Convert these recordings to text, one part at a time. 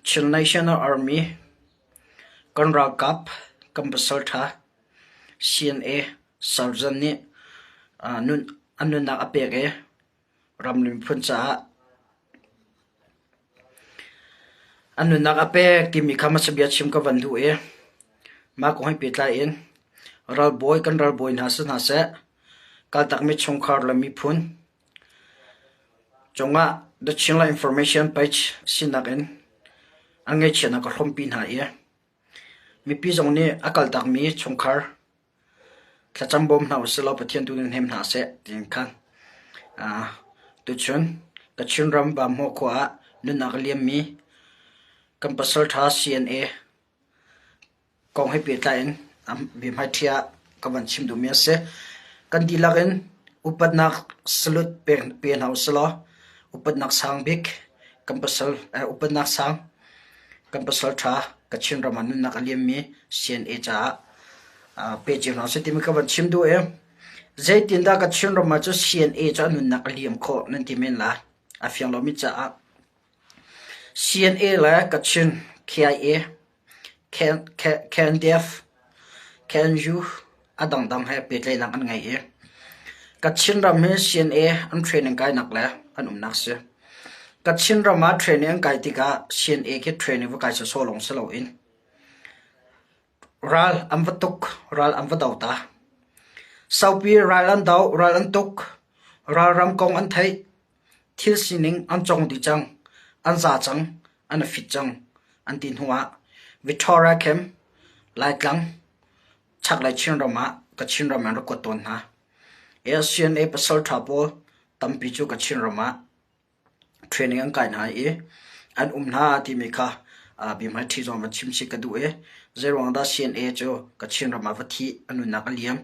Chin National Army kan ralkap kan pasalṭha CNA sergeant nih a nunnak a pek i ram le miphun caah a nunnak a pek timi kha hmasa bia chim ka van duh i mah kong he pehtlai in ralbawi kan ralbawi hna si hna seh, kaltakmi chungkhar le miphun Cungah The Chinland Information Page sinak in an ngaihchiatnak ka hrawmpi hna i mipi zong nih a kaltakmi chungkhar thlacam bawm hna usilaw Pathian tu nih hnem hna seh tiin khan tuchun Kachin ram Vamhmuah khua ah nunnak a liammi kan pasalṭha CNA kong he pehtlai in biahmaiṭhi ah ka van chim duhmi a si. Kan dihlak in upatnak salute pe hna usilaw upatnak sang bik kan pasal upatnak sang kan pasal ṭha Kachin ram ah nunnak a liammi CNA caah pe cio hna usih timi ka van chim duh i zeitindah Kachin ram ah cu CNA cu a nunnak a liam khawh nan ti men lai. A fiang lomi caah CNA le Kachin KIA KNDF, KNU a dangdang he pehtlaihnak an ngei i Kachin ram hi CNA an training kainak le an umnak si. Kachin ram ah training an kai tikah CNA khi training va kai sawsawh lawng si loin ral an va tuk, ral an va do ta. Saupi ral an do, ral an tuk, ralram kong an theih, Thil sining an cawng dih cang, an za cang, an i fit cang an ti hnuah Victoria Camp, Laitlang, chaklei Chinram ah Kachin ram an rak kuat tawn hna. ASEAN pasal ṭha pawl tampi cu Kachin ram ah training an kai hna i an um hna timi kha biahmaiṭhi zong van chim chih ka duh i zeiruang dah CNA cu Kachin ram ah va thih a nunnak a liam.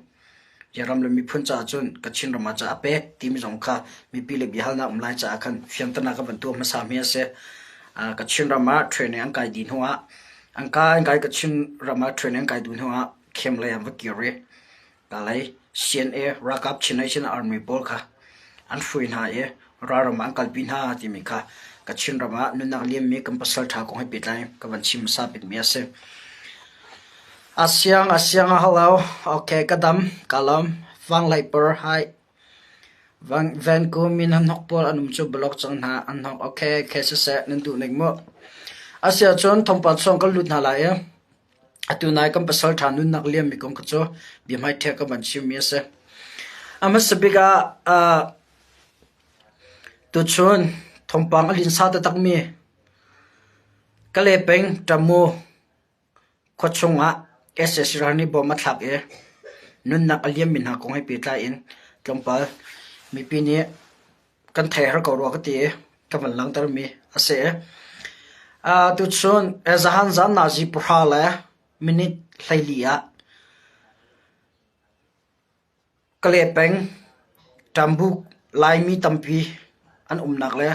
Ram le miphun caah cun Kachin ram ah ca a pek timi zong kha mipi le biahalnak um lai caah khan fianternak a van tuah hmasa mi a si. Kachin ram ah training an kai dih hnu ah an kai an kai Kachin ram ah training an kai dih hnu ah camp lei an va kir i kalay CNA ralkap Chin Nation Army pawl kha an hruai hna i ralram ah an kalpi hna timi kha Kachin ram ah nunnak liammi kan pasal ṭha kong he pehtlai ka van chim hmasa bikmi a si. A siang a siang a hello. Okay, ka dam, ka lawm. Fang lei per hai. Van Van min han hnok pawl an um cu blog cang hna an hnok. Okay, okay siseh nan duh ning mu. Asia cun thongpan song kan lut hna lai i atu nai kan pasal ṭha nunnak liam mi kong kha cu biahmai ṭhek ka van chim mi a si. A hmasa bik ah tuchun thawngpang a linsa taktak mi Kale peng Tamu Khuachung ah sac ral nih bom a thlak i nunnak a liammi hna kong he pehtlai in tlawmpal mipi nih kan thei har ko rua ka ti i ka van langhtermi a si. Tuchun zahan zan nazi pahra le minute 14 ah Kale peng, Ṭambuk Laimi tampi an umnak le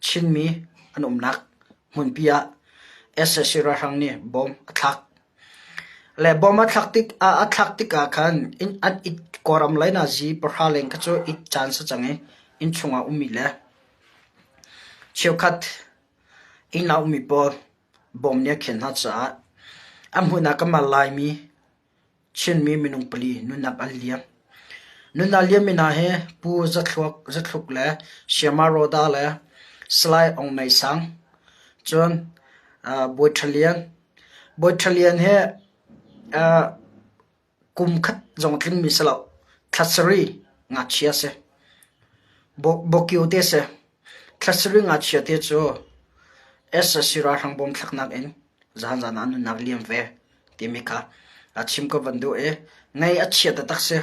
Chinmi an umnak hmunpi ah sac ralhrang nih bom a thlak. Le bom a thlak tikah khan an it Kawlram lei nazi pahra leng kha cu it caan si cang i innchung ah ummi le cheukhat inn ah ummi pawl bom nih a khen hna caah a hmun ah kanmah Laimi Chinmi minung pali nunnak an liam. Nunnak liammi hna hi Pu Za Thluk le Sayama Rawda le Salai Aung Nei Sang, cun Bawi Ṭha Lian. Bawi Ṭha Lian hi kum khat zong a tlingmi si lo, thla sarih ngakchia a si. Bawkio te a si. Thla sarih ngakchia te cu sac ralhrang bawm thlaknak in zahan ah nunnak liam ve timi kha a chim ka van duh i ngei a chia taktak si.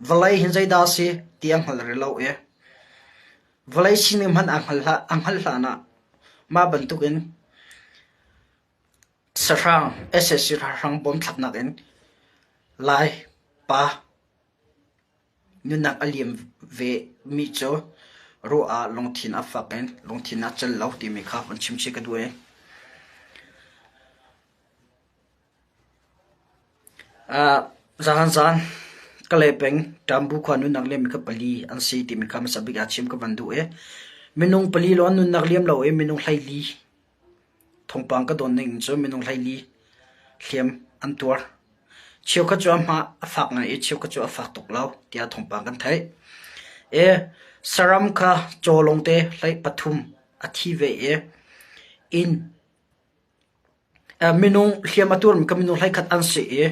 Vawlei hin zeidah a si ti a hngal rih lo i vawlei sining hmanh a hngalh hlan ah mah bantukin sahrang sac ralhrang bawm thlaknak in Lai pa Nunnak a liam ve mi cu ruah ah lungthin a fak in lungthin a cel lo timi kha van chim chih ka duh i zahan zan Kalay peng Ṭambu khua nunnak liam mi kha pali an si timi kha hmasa bik ah chim ka van duh i minung pali lawng nunnak liam lo i minung 14. Thawngpang ka don ning cu minung 14 hliam an tuar. Cheukhat cu a hma a fak ngai i cheukhat cu a fak tuk lo tiah thawngpang kan theih. E saram kha caw lawngte hlei pathum a thi ve i inn Minung hliam a tuarmi kha minung 11 an si i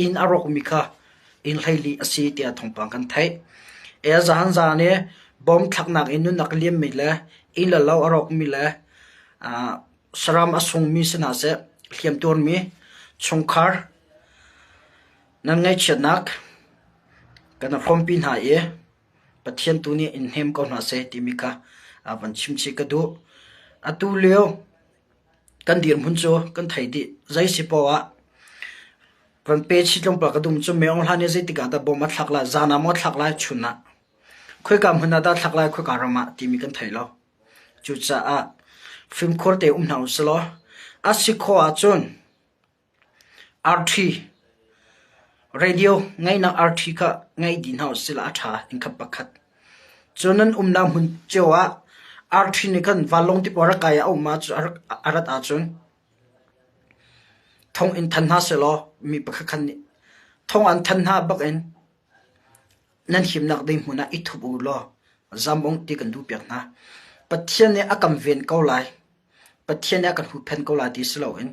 inn a rawkmi kha inn 14 a si tiah thawngpang kan theih. Zahan zaan i bomb thlaknak in nunnak a liammi le inn le lo a rawkmi le saram a sungmi si hna seh hliam tuarmi chungkhar nan ngaihchiatnak kan hrawmpi hna i Pathian tu nih in hnem ko hna seh timi kha van chim chih ka duh. Atu lio kan dirhmun cu kan thei dih. Zei si poah ah van pe chih tlawmpal ka dum cu Meong hlan i zeitik ah dah bom a thlak lai, zan ah maw a thlak lai, chun ah. Khoika hmun ah dah a thlak lai, khoika ram ah timi kan thei lo. Cucaah fimkhur te um hna usih law a si khawh ahcun Arṭhi radio ngaihnak arṭhi kha ngaih dih hna usih law a ṭha innkhat pakhat. Cun nan umnak hmun cio ah arṭhi nih khan vanlawng ti pawl a rak kai a um ahcun a rat ahcun thong in than hna sehlaw mi pakhat khat nih thong an than hna bak in nan himnak ding hmun ah i thup u law zam ung ti kan duhpiak hna. Pathian nih a kan ven ko lai. Pathian nih a kan huhphenh ko lai ti si loin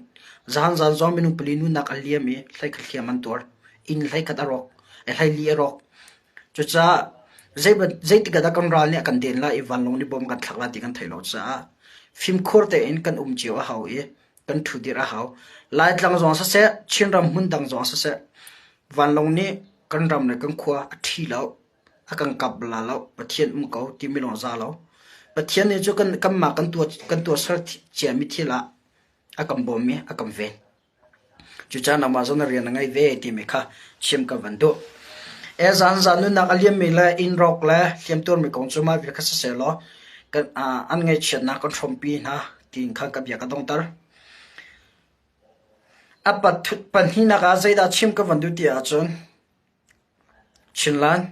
zahan zan zong minung pali nunak a liam i hleikhat hliam an tuar. Inn hleikhat a rawk, hleili a rawk. Cucaah zeitik ah dah kan ral nih a kan den lai i vanlawng nih bom kan thlak lai ti kan theih lo caah fimkhur tein kan um cio a hau i kan ṭhudir a hau. Laitlang zong siseh, Chinram hmun dang zong siseh, vanlawng nih kan ram le kan khua a ṭhi lo. A kan kap la lo. Pathian um ko timi lawng za lo. Pathian nih cu kan kanmah kan tuah kan tuahser ciami thil ah a kan bawm i a kan ven. Cucaah nangmah zong na rian na ngei ve timi kha chim ka van duh. E zan zan nunnak a liammi le inn rawk le hliamtuarmi kong cu mah vial kha siseh law kan an ngaihchiatnak kan hrawmpi hna tiin khan ka bia ka dongter. A pahnihnak ah zeidah chim ka van duh ti ahcun Chinland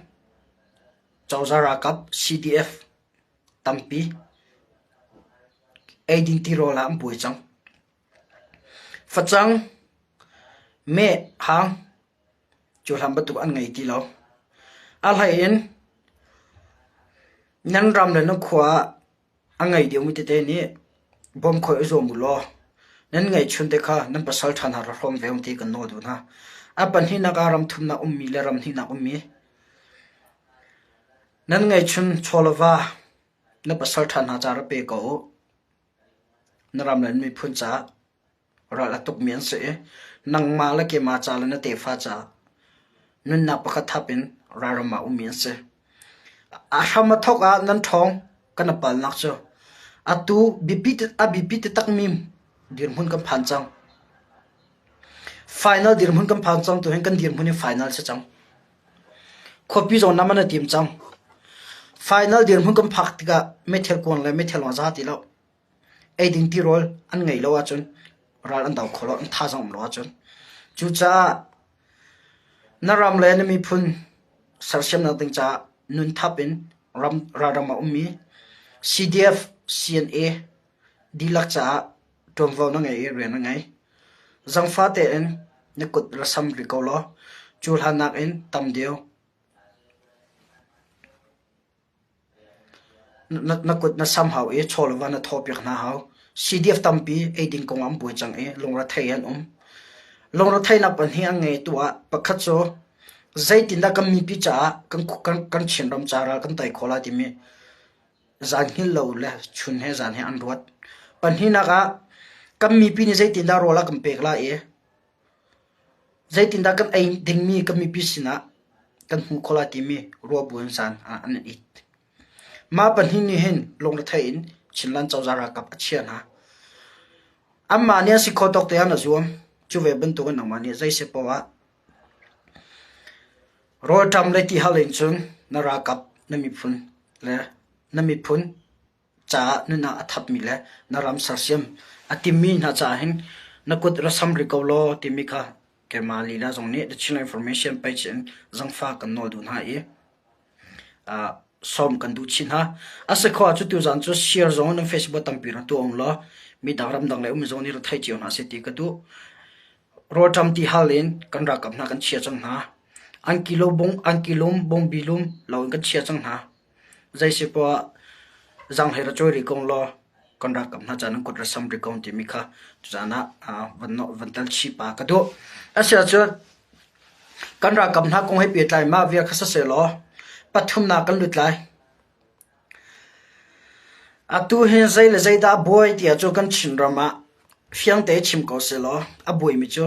cozah ralkap CDF tampi eidin tirawl ah an buai cang. Facang, meh, hang cuhlan bantuk an ngei ti lo. A hlei in nan ram le nan khua ah A ngei deuhmi tete nih bawm khawh i zuam u law nan ngeihchun te kha nan pasal ṭha hna ra hrawm ve u ti kan nawl duh hna. A pahnihnak ah ram thumnak ummi le ram hnihnak ummi nan ngeihchun chaw le va na pasal ṭha hna ca ra pe ko u. Na ram le nan miphun caah Ral a tukmi an si i nangmah le keimah ca le na tefa caah nunnak pakhat thap in ralram ah ummi an si. A hram a thawk ah nan ṭhawng kan i palnak cu atu biapi a biapi taktakmi dirhmun kan phan cang. Final dirhmun kan phan cang tuhin kan dirhmun hi final si cang. Khuapi zong nam an i tim cang. Final dirhmun kan phak tikah meithal kuang le meithal lawng a za ti lo. Eiding tirawl an ngeih lo ahcun ral an do kho lo, an thazaang um lo ahcun. Cucaah na ram le na miphun sersiamnak ding caah nun thap in ram ralram ah ummi CDF, CNA dihlak caah ṭuanvo na ngei i rian na ngei. Zangfah tein na kut ra sam rih ko law cu hlan nakin tam deuh Na kut na sam hau i chaw le va na thawpiak hna hau. CDF tampi eiding kong ah an buai cang i lungrethei an um. Lungretheihnak pahnih an ngei tu ah pakhat cu zeitindah kan mipi caah kan, kan, kan Chinram ca ral kan tei khawh lai timi zan hngilh lo le chun he zan he an ruat. Pahnihnak ah kan mipi nih zeitindah rawl a kan pek lai i Zeitindah kan ei dingmi kan mipi sinah kan hmuh khawh lai timi ruah buin zan ah an it. Mah pahnih nih hin lungrethei in Chinland cozah ralkap a chiah hna. Anmah nih an si khawh tawk te ah na zuam. Cu ve bantukin nangmah nih zei si paoh ah rawlṭam le tihal in cun na ralkap na miphun le na miphun caah nunah a thapmi le na ram sersiam a timmi hna caah hin na kut ra sam rih ko law timi kha keimah lila zong nih The Chinland Information page in zangfa kan nawl duh hna i uh, Sawm kan duh chin hna. A si kho ahcun tuzaan cu share zong nan Facebook tampi rak tuah ung law midang ramdang le ummi zong nih rak thei cio hna seh ti ka duh. Rawlṭam ti hal in kan ralkap hna kan chia cang hna. Angki lo bung, angki lum, bungbi lum lo in kan chia cang hna. Zei si poah zanghlei ra cawi rih ko law kan ralkap hna ca nan kut ra sam rih ko timi kha tuzaan ah van van tal chih pa ka duh. Asiahcun Kan ralkap hna kong he pehtlai mah vial kha siseh pathumnak kan lut lai. Atu hi zei le zeidah a buai ti ahcun kan Chinram ah fiang tein chim ko sehlaw a buaimi cu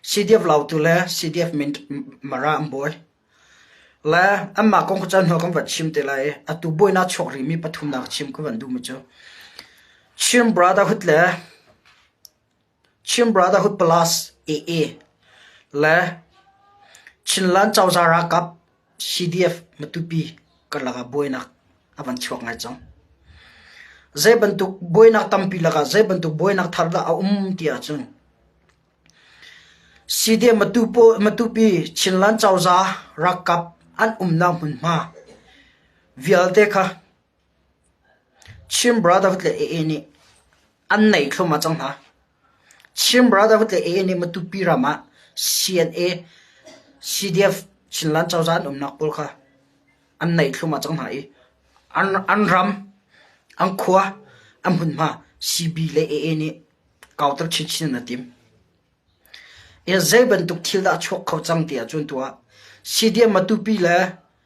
CDF Lautu le CDF Mara an buai. Le anmah kong kha caan hnu kan van chim te lai i atu buainak chuak rihmi pathumnak chim ka van duhmi cu Chin Brotherhood le Chin Brotherhood Plus AA le Chinland Cozah Ralkap CDF Matupi karlak ah buainak a van chuak ngai cang. Zei bantuk buainak tampi lakah zei bantuk buainak thar dah a um ti ahcun CDF Matupi Chinland Cozah Ralkap an umnak hmunhma vialte kha Chin Brotherhood le AA nih an neih thluahmah cang hna. Chin Brotherhood le AA nih Matupi ram ah CNA, CDF Chinland cozah an umnak pawl kha an neih thluahmah cang hna i an ram, an khua, an hmunhma CB le AA nih kauter chinchin an i tim. Zei bantuk thil dah a chuak kho cang ti ahcun tuah CDF Matupi le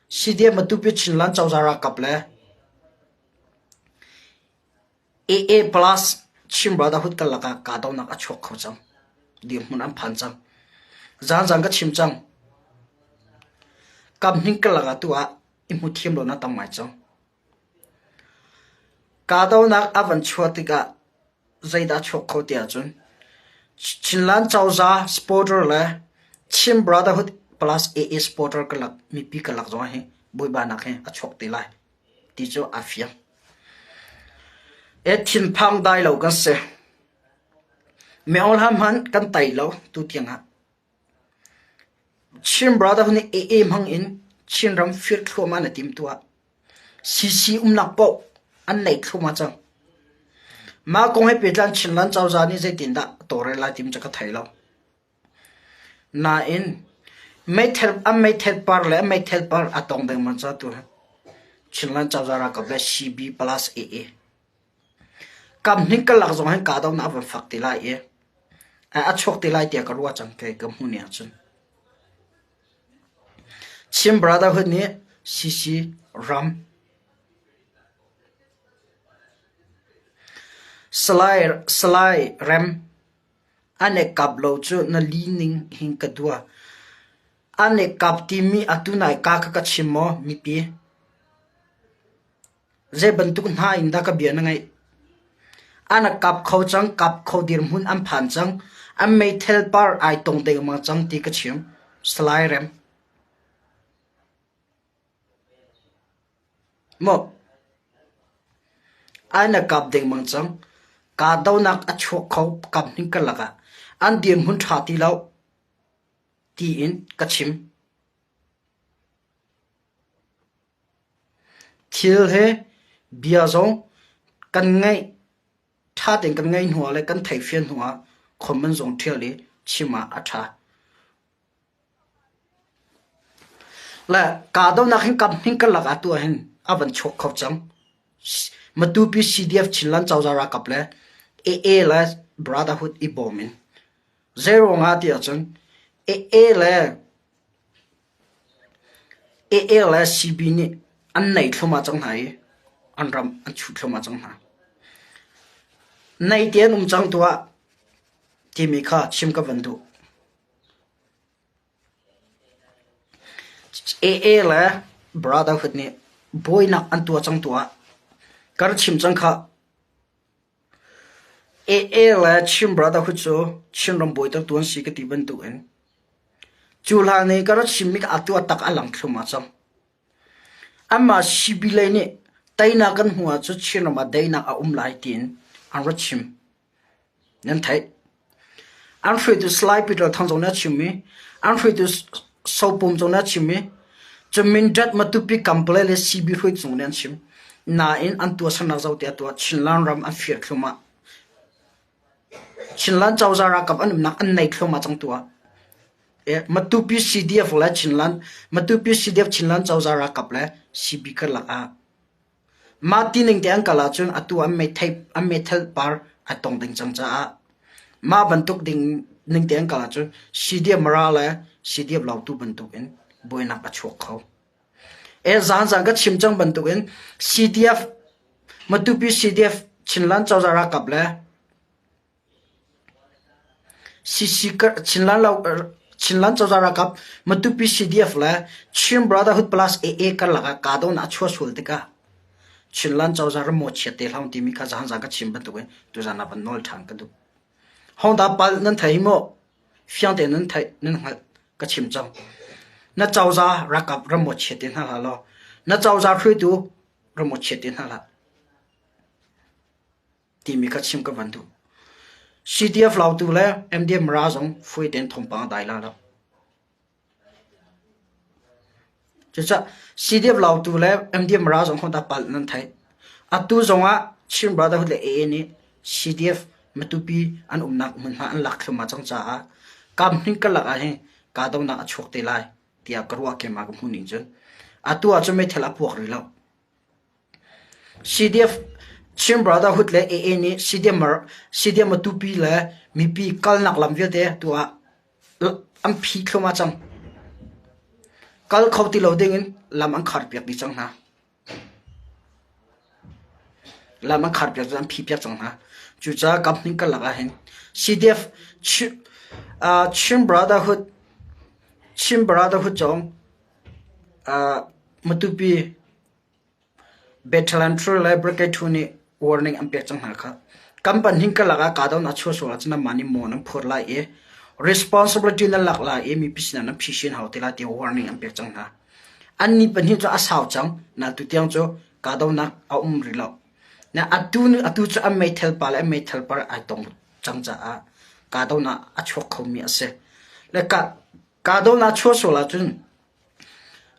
CDF Matupi Chinland cozah ralkap le AA Plus Chin Brotherhood karlak ah kahdohnak a chuak kho cang. Dirhmun an phan cang. Zaanzaan ka chim cang. Kamhning karlak ah tu ah i hmu thiam lo na tam ngai cang. Kahdohnak a van chuah tikah zeidah a chuak kho ti ahcun Chinland cozah supporter le Chin Brotherhood plus AA supporter karlak mipi karlak zong hi buaibainak hi a chuak te lai ti cu aa fiang. E thinphang dai lo kan si. Miohla hmanh kan tai lo tu tiang ah. Chin Brotherhood nih AA hmang in Chinram fir thluahmah na tim tuah. CC umnak paoh an neih thluahmah cang. Mah kong he pehtlai Chinland cozah nih zeitindah a tawlrel lai timi cu ka thei lo. Nain meithal an meithal par le an meithal par a tong dengmang ca tu hi Chinland cozah ralkap le CB plus AA. Kamhning karlak zong hin kahdohnak a van fak te lai i a chuak te lai tiah ka ruah cang kei ka hmuh ning ahcun. Chin Brotherhood nih CC ram Salai, Salai Rem an i kap lo cu na li ning hin ka dua. An i kap timi atu nai ka kha ka chim maw mipi? Zei bantuk hna in dah ka bia na ngaih? An a kap kho cang, kap kho dirhmun an phan cang. An meithel par ai tong dengmang cang ti ka chim. Salai Rem. Maw? An a kap dengmang cang. Kahdohnak a chuak kho kap hning karlak ah an dirhmun ṭha ti lo tiin ka chim. Thil he bia zong kan ngaih ṭha tein kan ngaih hnuah le kan theihfian hnuah comment zong ṭhial i chim ah a ṭha. Le kahdohnak hin kam hning karlak ah tuah hin a van chuak kho cang. Matupi CDF Chinland cozah ralkap le AA le Brotherhood i bawm in. Zeiruang ah ti ahcun AA le AA le CB nih an neih thluahmah cang hna i an ram an chuh thluahmah cang hna. Nei te an um cang tuah timi kha chim ka van duh. AA le Brotherhood nih buainak an tuah cang tuah. Ka ra chim cang khah. AA le Chin Brotherhood cu Chinram bawi tu an si ka ti bantukin cu hlan i ka rak chimmi kha atu a tak a lang thluahmah cang. Anmah CB lei nih teinak kan hmuh ahcun Chinram ah daihnak a um lai tiin an rak chim. Nan theih. An hruaitu Salai Peter Thang zong nih a chim i an hruaitu Sopum zong nih a chim i. Cu Mindat Matupi Kample le CB hruaitu nih an chim. Nain an tuahsernak zoh tiah tuah Chinland ram an fir thluahmah. Chinland cozah ralkap an umnak an nei thluahmah cang tu ah. Matupi CDF le Chinland Matupi CDF Chinland cozah ralkap le CB karlak ah mah ti ning te an kal ahcun atu an meithei an meithal par ai tong ding cang caah mah bantuk ding ning te an kal ahcun CDF Mara le CDF Lautu bantuk in buainak a chuak kho. E zan zan ka chim cang bantuk in CDF Matupi CDF Chinland cozah ralkap le Chinland cozah ralkap Matupi CDF le Chin Brotherhood Plus AA karlak ah kahdohnak a chuah sual tikah Chinland cozah rammaw chiat te hlah timi kha zahan ka chim bantukin tuzan ah van nawl ṭhan ka duh. Hongdah palh nan thei maw? Fiang tein nan theih nan hngalh ka chim cang. Na cozah ralkap rammaw chiat te hna hlah law na cozah hruaitu rammaw chiat te hna hlah. timi kha chim ka van duh. CDF Lautu le MDM Mara zong fui tein thawngpang a dai la lo. Cucaah CDF Lautu le MDM Mara zong honda pal nan theih. Atu zongah Chin Brotherhood le AA nih CDF Matupi an umnak hmunhma an lak thluahmah cang caah kam hning karlak ah hin kahdohnak a chuak te lai tiah ka ruah keimah ka hmuh ning cun. Atu ah cun meithal a puak rih lo. CDF Chin Brotherhood le AA nih CDM Matupi le mipi kalnak lam vialte tu ah an phi thluahmah cang. Kal kho ti lo dingin lam an kharpiak dih cang hna. Lam an kharpiak an phipiak cang hna. Cucaah kaphnih karlak ahhin CDF Chin Brotherhood Chin Brotherhood zong Matupi Bethlehem le Brigade Thu nih warning an pek cang hna kha. Kan pahnih karlak ah kahdohnak a chuah sual ahcun nanmah nih maw nan phur lai i responsibility nan lak lai i mipi sinah nan phisin hau te lai tiah warning an pek cang hna. Annih pahnih cu a sau cang. Na tutiang cu kahdohnak a um rih lo. Na atu atu cu an meithal pa le an meithal par ai tong cang caah kahdohnak a chuak khomi a si. Le kahdohnak chuah sual ahcun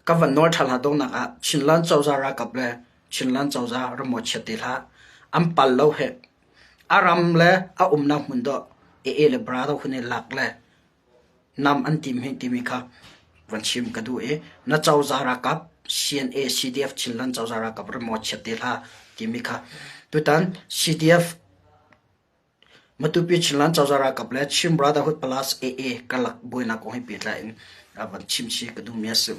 Ka van nawl ṭhan hna donghnak ah Chinland cozah ralkap le Chinland cozah rammaw chiat te hlah. An pal lo heh. A ram le a umnak hmun dawh AA le Brother hun i lak le nam an tim hi timi kha van chim ka duh i na cozah ralkap CNA CDF Chinland cozah ralkap rammaw chiat te hlah timi kha tutan CDF Matupi Chinland cozah ralkap le Chin Brotherhood Plus AA karlak buainak kong he pehtlai in van chim chih ka duhmi a si.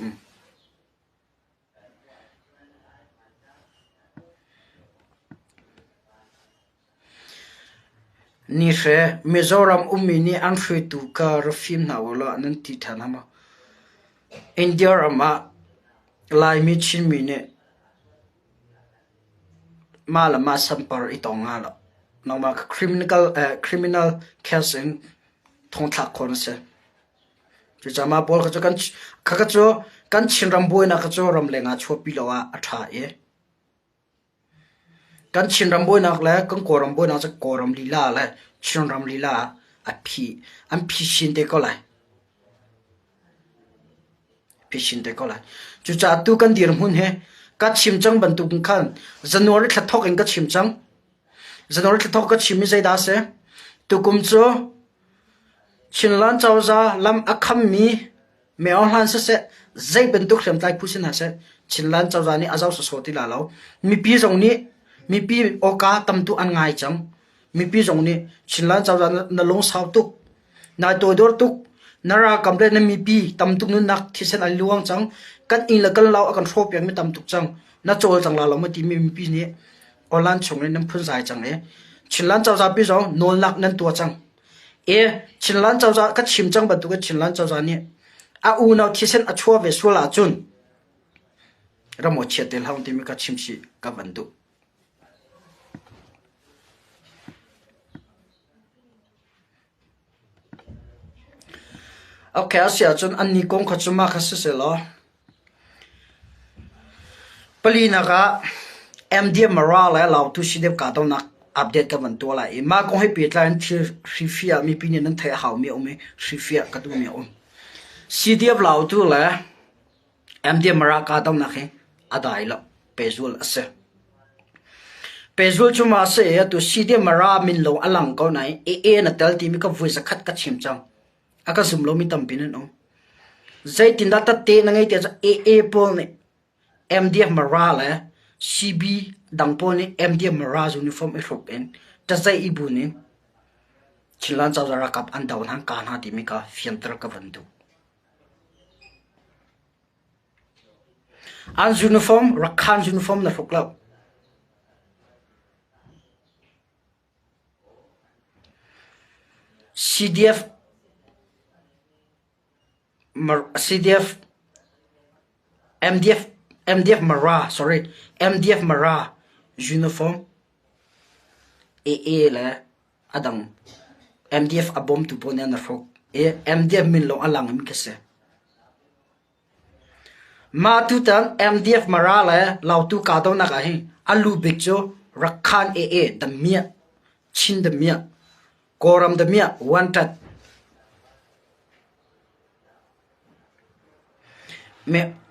Nihre Mizoram ummi nih an hruaitu kha ra fim hna ulaw nan ti ṭhan hnga maw? India ram ah Laimi Chinmi nih Mah le mah sampar i tong hnga lo. Nangmah kha criminal, eh, criminal case in thongthlak khawh na si. Cucaah mah pawl kha cu kan kha cu kan Chinram buainak kha cu ramleng ah chuahpi lo ah a ṭha i kan Chinram buainak le kan Kawlram buainak cu Kawlram lila le Chinram lila ah a phi an phisin te ko lai. Phisin te ko lai. Cucaah tu kan dirhmun hi ka chim cang bantuk in khan January thla thawk in ka chim cang. January thla thawk ka chim i zeidah a si? Tukum cu Chinland cozah lam a khammi Mayor hlan siseh zei bantuk hriamtlai phu si hna seh Chinland cozah nih a zoh sawsawh ti la lo. Mipi zong nih mipi awka tam tu an ngai cang. Mipi zong nih Chinland cozah na lungsau tuk Nai toidor tuk. Na ralkam le na mipi tam tuk nunnak thisen an luang cang. Kan inn le kan lo a kan hrawhpiak mi tam tuk cang. Na cawl cang la lo maw timi mipi nih Awlan chung in nan phunzai cang i Chinland cozah pi zong nawlnak nan tuah cang. E Chinland cozah ka chim cang bantuk in Chinland cozah nih a unau thisen a chuah ve sual ahcun ramaw chiat te hlah timi ka chim chih ka van duh. Okay, a si ahcun annih kong kha cu mah kha si sehlaw palinak ah MDMara le Lautu Sidep kahdohnak update kan van tuah lai i mah kong he pehtlai in thil hrifiah mipi nih nan theih a haumi a um i hrifiah ka duhmi a um. CDF Lautu le. MDM Mara kahdohnak hi a dai lo. Pehzul a si. Pehzul cu ma a si i atu CDM Mara min lawng a lang ko nain AA na tel timi ka vui zakhat ka chim cang. A ka zum lomi tampi nan um. Zeitindah tatte na ngei tiah cun AA pawl nih MDF Mara le CB dang pawl nih MDF Mara uniform i hruk in ṭazaih i bun in Chinland cozah ralkap an do hna an kah hna timi kha fianter ka van duh. An uniform Rakhan uniform na hruk lo. CDF CDF MDF MDF Mara sorry MDF Mara uniform AA le a dang MDF a bawmtu pawl nih an hruk i MDF min lawng a lang mi khi si. Mah tutan MDF Mara le Lautu kahdohnak ah hin a lu bik cu Rakhan AA damiah, Chin damiah, Kawlram damiah wanted.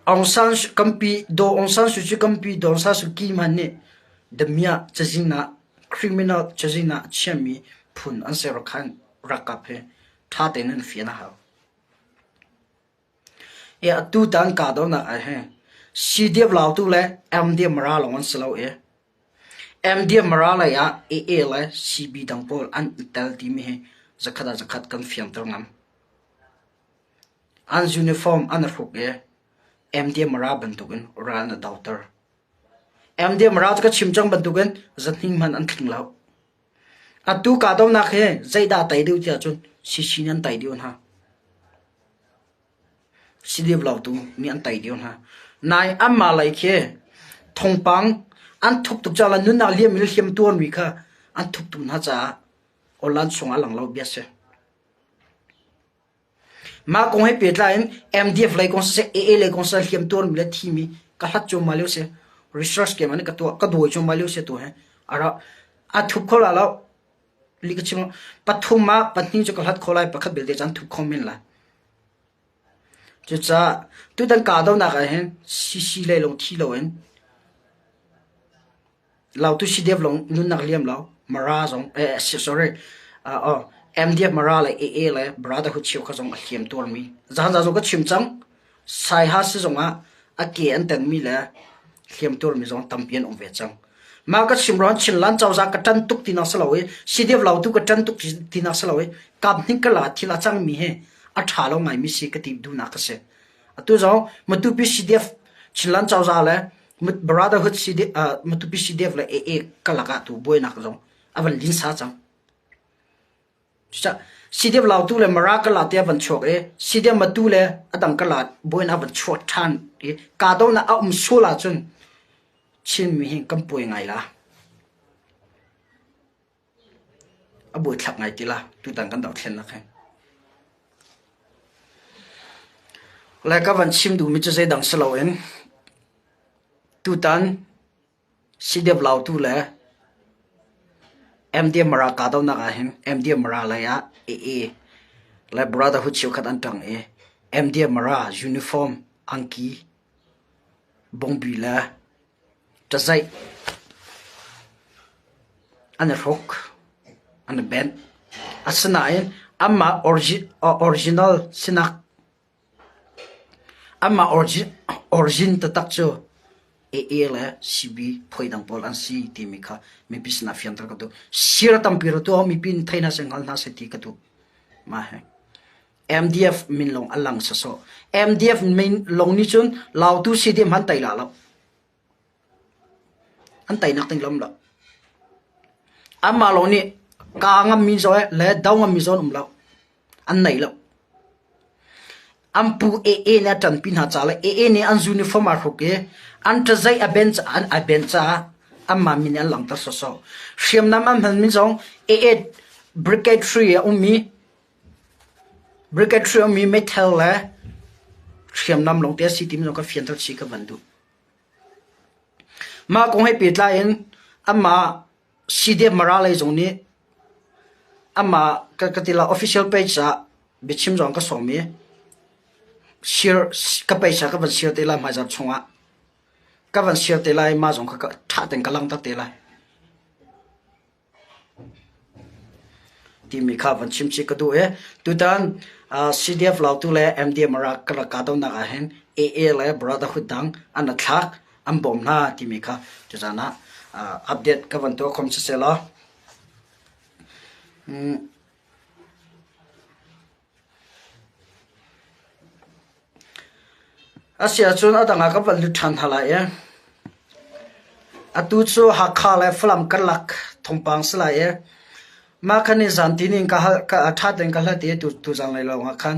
Aung San kampi Daw Aung San Suu Kyi kampi Daw Aung San Suu Kyi hmanh nih damiah cazin ah criminal cazin ah a chiahmi phun an si Rakhan ralkap hi ṭha tein an fian a hau. Atutan kahdohnak ah hin CDF Lautu le MDM Mara lawng an si lo i MDM Mara lei ah AA le CB dang pawl an i tel timi hi zakhat ah zakhat kan fiangter ngam. An uniform an i hruk i MDM Mara bantukin ral an i doter. MDM Mara cu ka chim cang bantukin zahning hmanh an tling lo. Atu kahdohnak hi zeidah a tei deuh tiah cun CC nih an tei deuh hna. CDF lautu nih an tei deuh hna. Nain anmah lei khi thawngpang an thup tuk caah le nunnak liam in hliam tuarmi kha an thup tuk hna caah online chungah a lang lo bia si. Mah kong he pehtlai in MDF lei kong siseh, AA lei kong siseh hliam tuarmi le thimi ka hlat cuahmah lio si. Research keimah nih ka tuah, ka dawi cuahmah lio si tu hi. A ra, a thup kho la lo. Li ka chim pathum ah pahnih cu ka hlat kho lai, pakhat belte cu an thup kho men lai. Cucaah tutan kahdohnak ah hin CC lei lawng thi loin Lautu CDF lawng nunnak liam lo Mara zong eh sorry uh, MDF Mara le AA le Brotherhood cheukhat zong a hliam tuarmi zahan zong ka chim cang Saiha si zongah a ke an tenmi le hliam tuarmi zong tampi an um ve cang mah ka chim ron Chinland cozah ka ṭan tuk tinak si lo i CDF lautu ka ṭan tuk tinak si lo i kap hnik ka la thil a cangmi hi a ṭha lo ngaimi si ka ti duhnak ka si atu zong Matupi CDF Chinland cozah le Brotherhood Matupi CDF le AA kalak ah tu buainak zong a van linsa cang. CDF Lautu le Mara kala te a van chuak i CDF Matu le adang kala buainak a van chuak ṭhan i kahdohnak a um sual ahcun Chinmi hi kan puai ngai la. A buaithlak ngai ti la tutan kan dohthlennak hi. Le ka van chim duhmi cu zeidang si loin tutan CDF Lautu le MDM Mara kahdohnak ah hin MDM Mara lei ah AA le Brotherhood cheukhat an ṭang i MDM Mara uniform angki bongbi le Ṭazaih an i hruk, an i benh. Asinain anmah original sinak, anmah origin taktak cu AA le CB phuai dang pawl an si timi kha mipi sinah fianter ka duh. Sir tampi ra tuah mipi nih thei hna seh, hngal hna seh ti ka duh. Mah hi. MDF min lawng a lang sawsawh. MDF min lawng nih cun Lautu CDM han tei la lo. An teinak ding lam lo. Anmah lawng nih kaa ngammi zawn le do ngammi zawn um lo. An nei lo. An pu AA nih a ṭanpi hna ca le AA nih an uniform aa hruk i an ṭazaih a ben an a ben caah anmah min nih an langhter sawsawh. Hriamnam an hmanmi zong AA Brigade 3 a ummi Brigade 3 a ummi meithal le hriamnam lawngte a si timi zong ka fianter chih ka van duh. Mah kong he pehtlai in amah CDF Mara lei zong nih amah ka, ka ti la official page ah biachim zong ka sawm i. Share ka paisa ka van share te lai hmaizarh chungah. Ka van share te lai mah zong kha ṭha tein ka langhter te lai. Timi kha van chim chih ka duh i tutan CDF Lautu le MDM rak ka rak kahdohnak ah hin AA le Brotherhood dang an a thlak an bawm hna timi kha tuzan ah update ka van tuah khom siseh law A si ahcun a dang ah ka van lut ṭhan hna lai i atu cu Hakha le Falam karlak thawngpang si lai i mah khan ni zan tinin ka hal ka ṭha tein ka hlat i tuzan lei lawng ah khan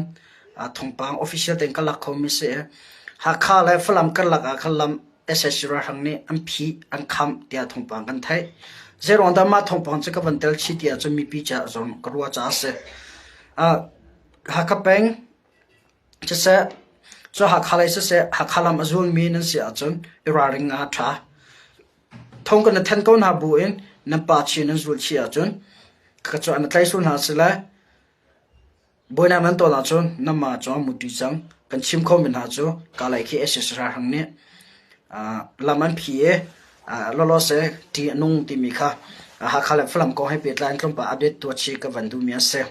thawngpang official tein ka lak khomi si i Hakha le Falam karlak ah khan lam sac ralhrang nih an phih an khamh tiah thawngpang kan theih. Zeiruang dah mah thawngpang cu ka van tel chih ti ahcun mipi caah zong ka ruah caah a si. Hakha peng siseh, cu Hakha lei siseh, Hakha lam a zulmi nan si ahcun i ralring ah a ṭha. Thong kan i then ko hna bu in nan pa chin nan zul chih ahcun ka cu an tlai sul hna si le Buainak nan tawn ahcun nanmah cu an muṭi cang. Kan chim khomi hna cu Kalay khi sac ralhrang nih lam an phi i lawlawse ṭih a nung timi kha Hakha le Falam kong he pehtlai in tlawmpal update tuah chih ka van duhmi a si.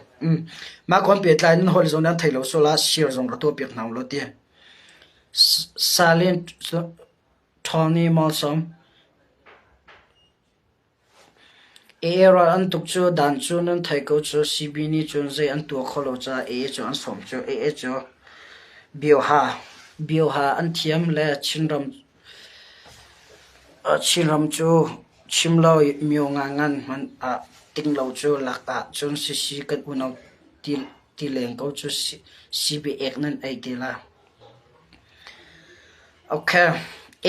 Mah kong pehtlai in nan hawi zong nih an thei lo sual ah share zong rak tuahpiak hna ulaw ti. Salin Tony Malsawm AA ral an tuk cu dan cu nan thei ko cu CB nih cun zei an tuah khawh lo caah AA cu an sawm cu. AA cu bioha bioha an thiam le Chinram Chinram cu chim lo myo ngangan hmanh ah ting lo cu lak ah cun CC kan unau ti ti leng ko cu CB ek nan ei te la. Okay.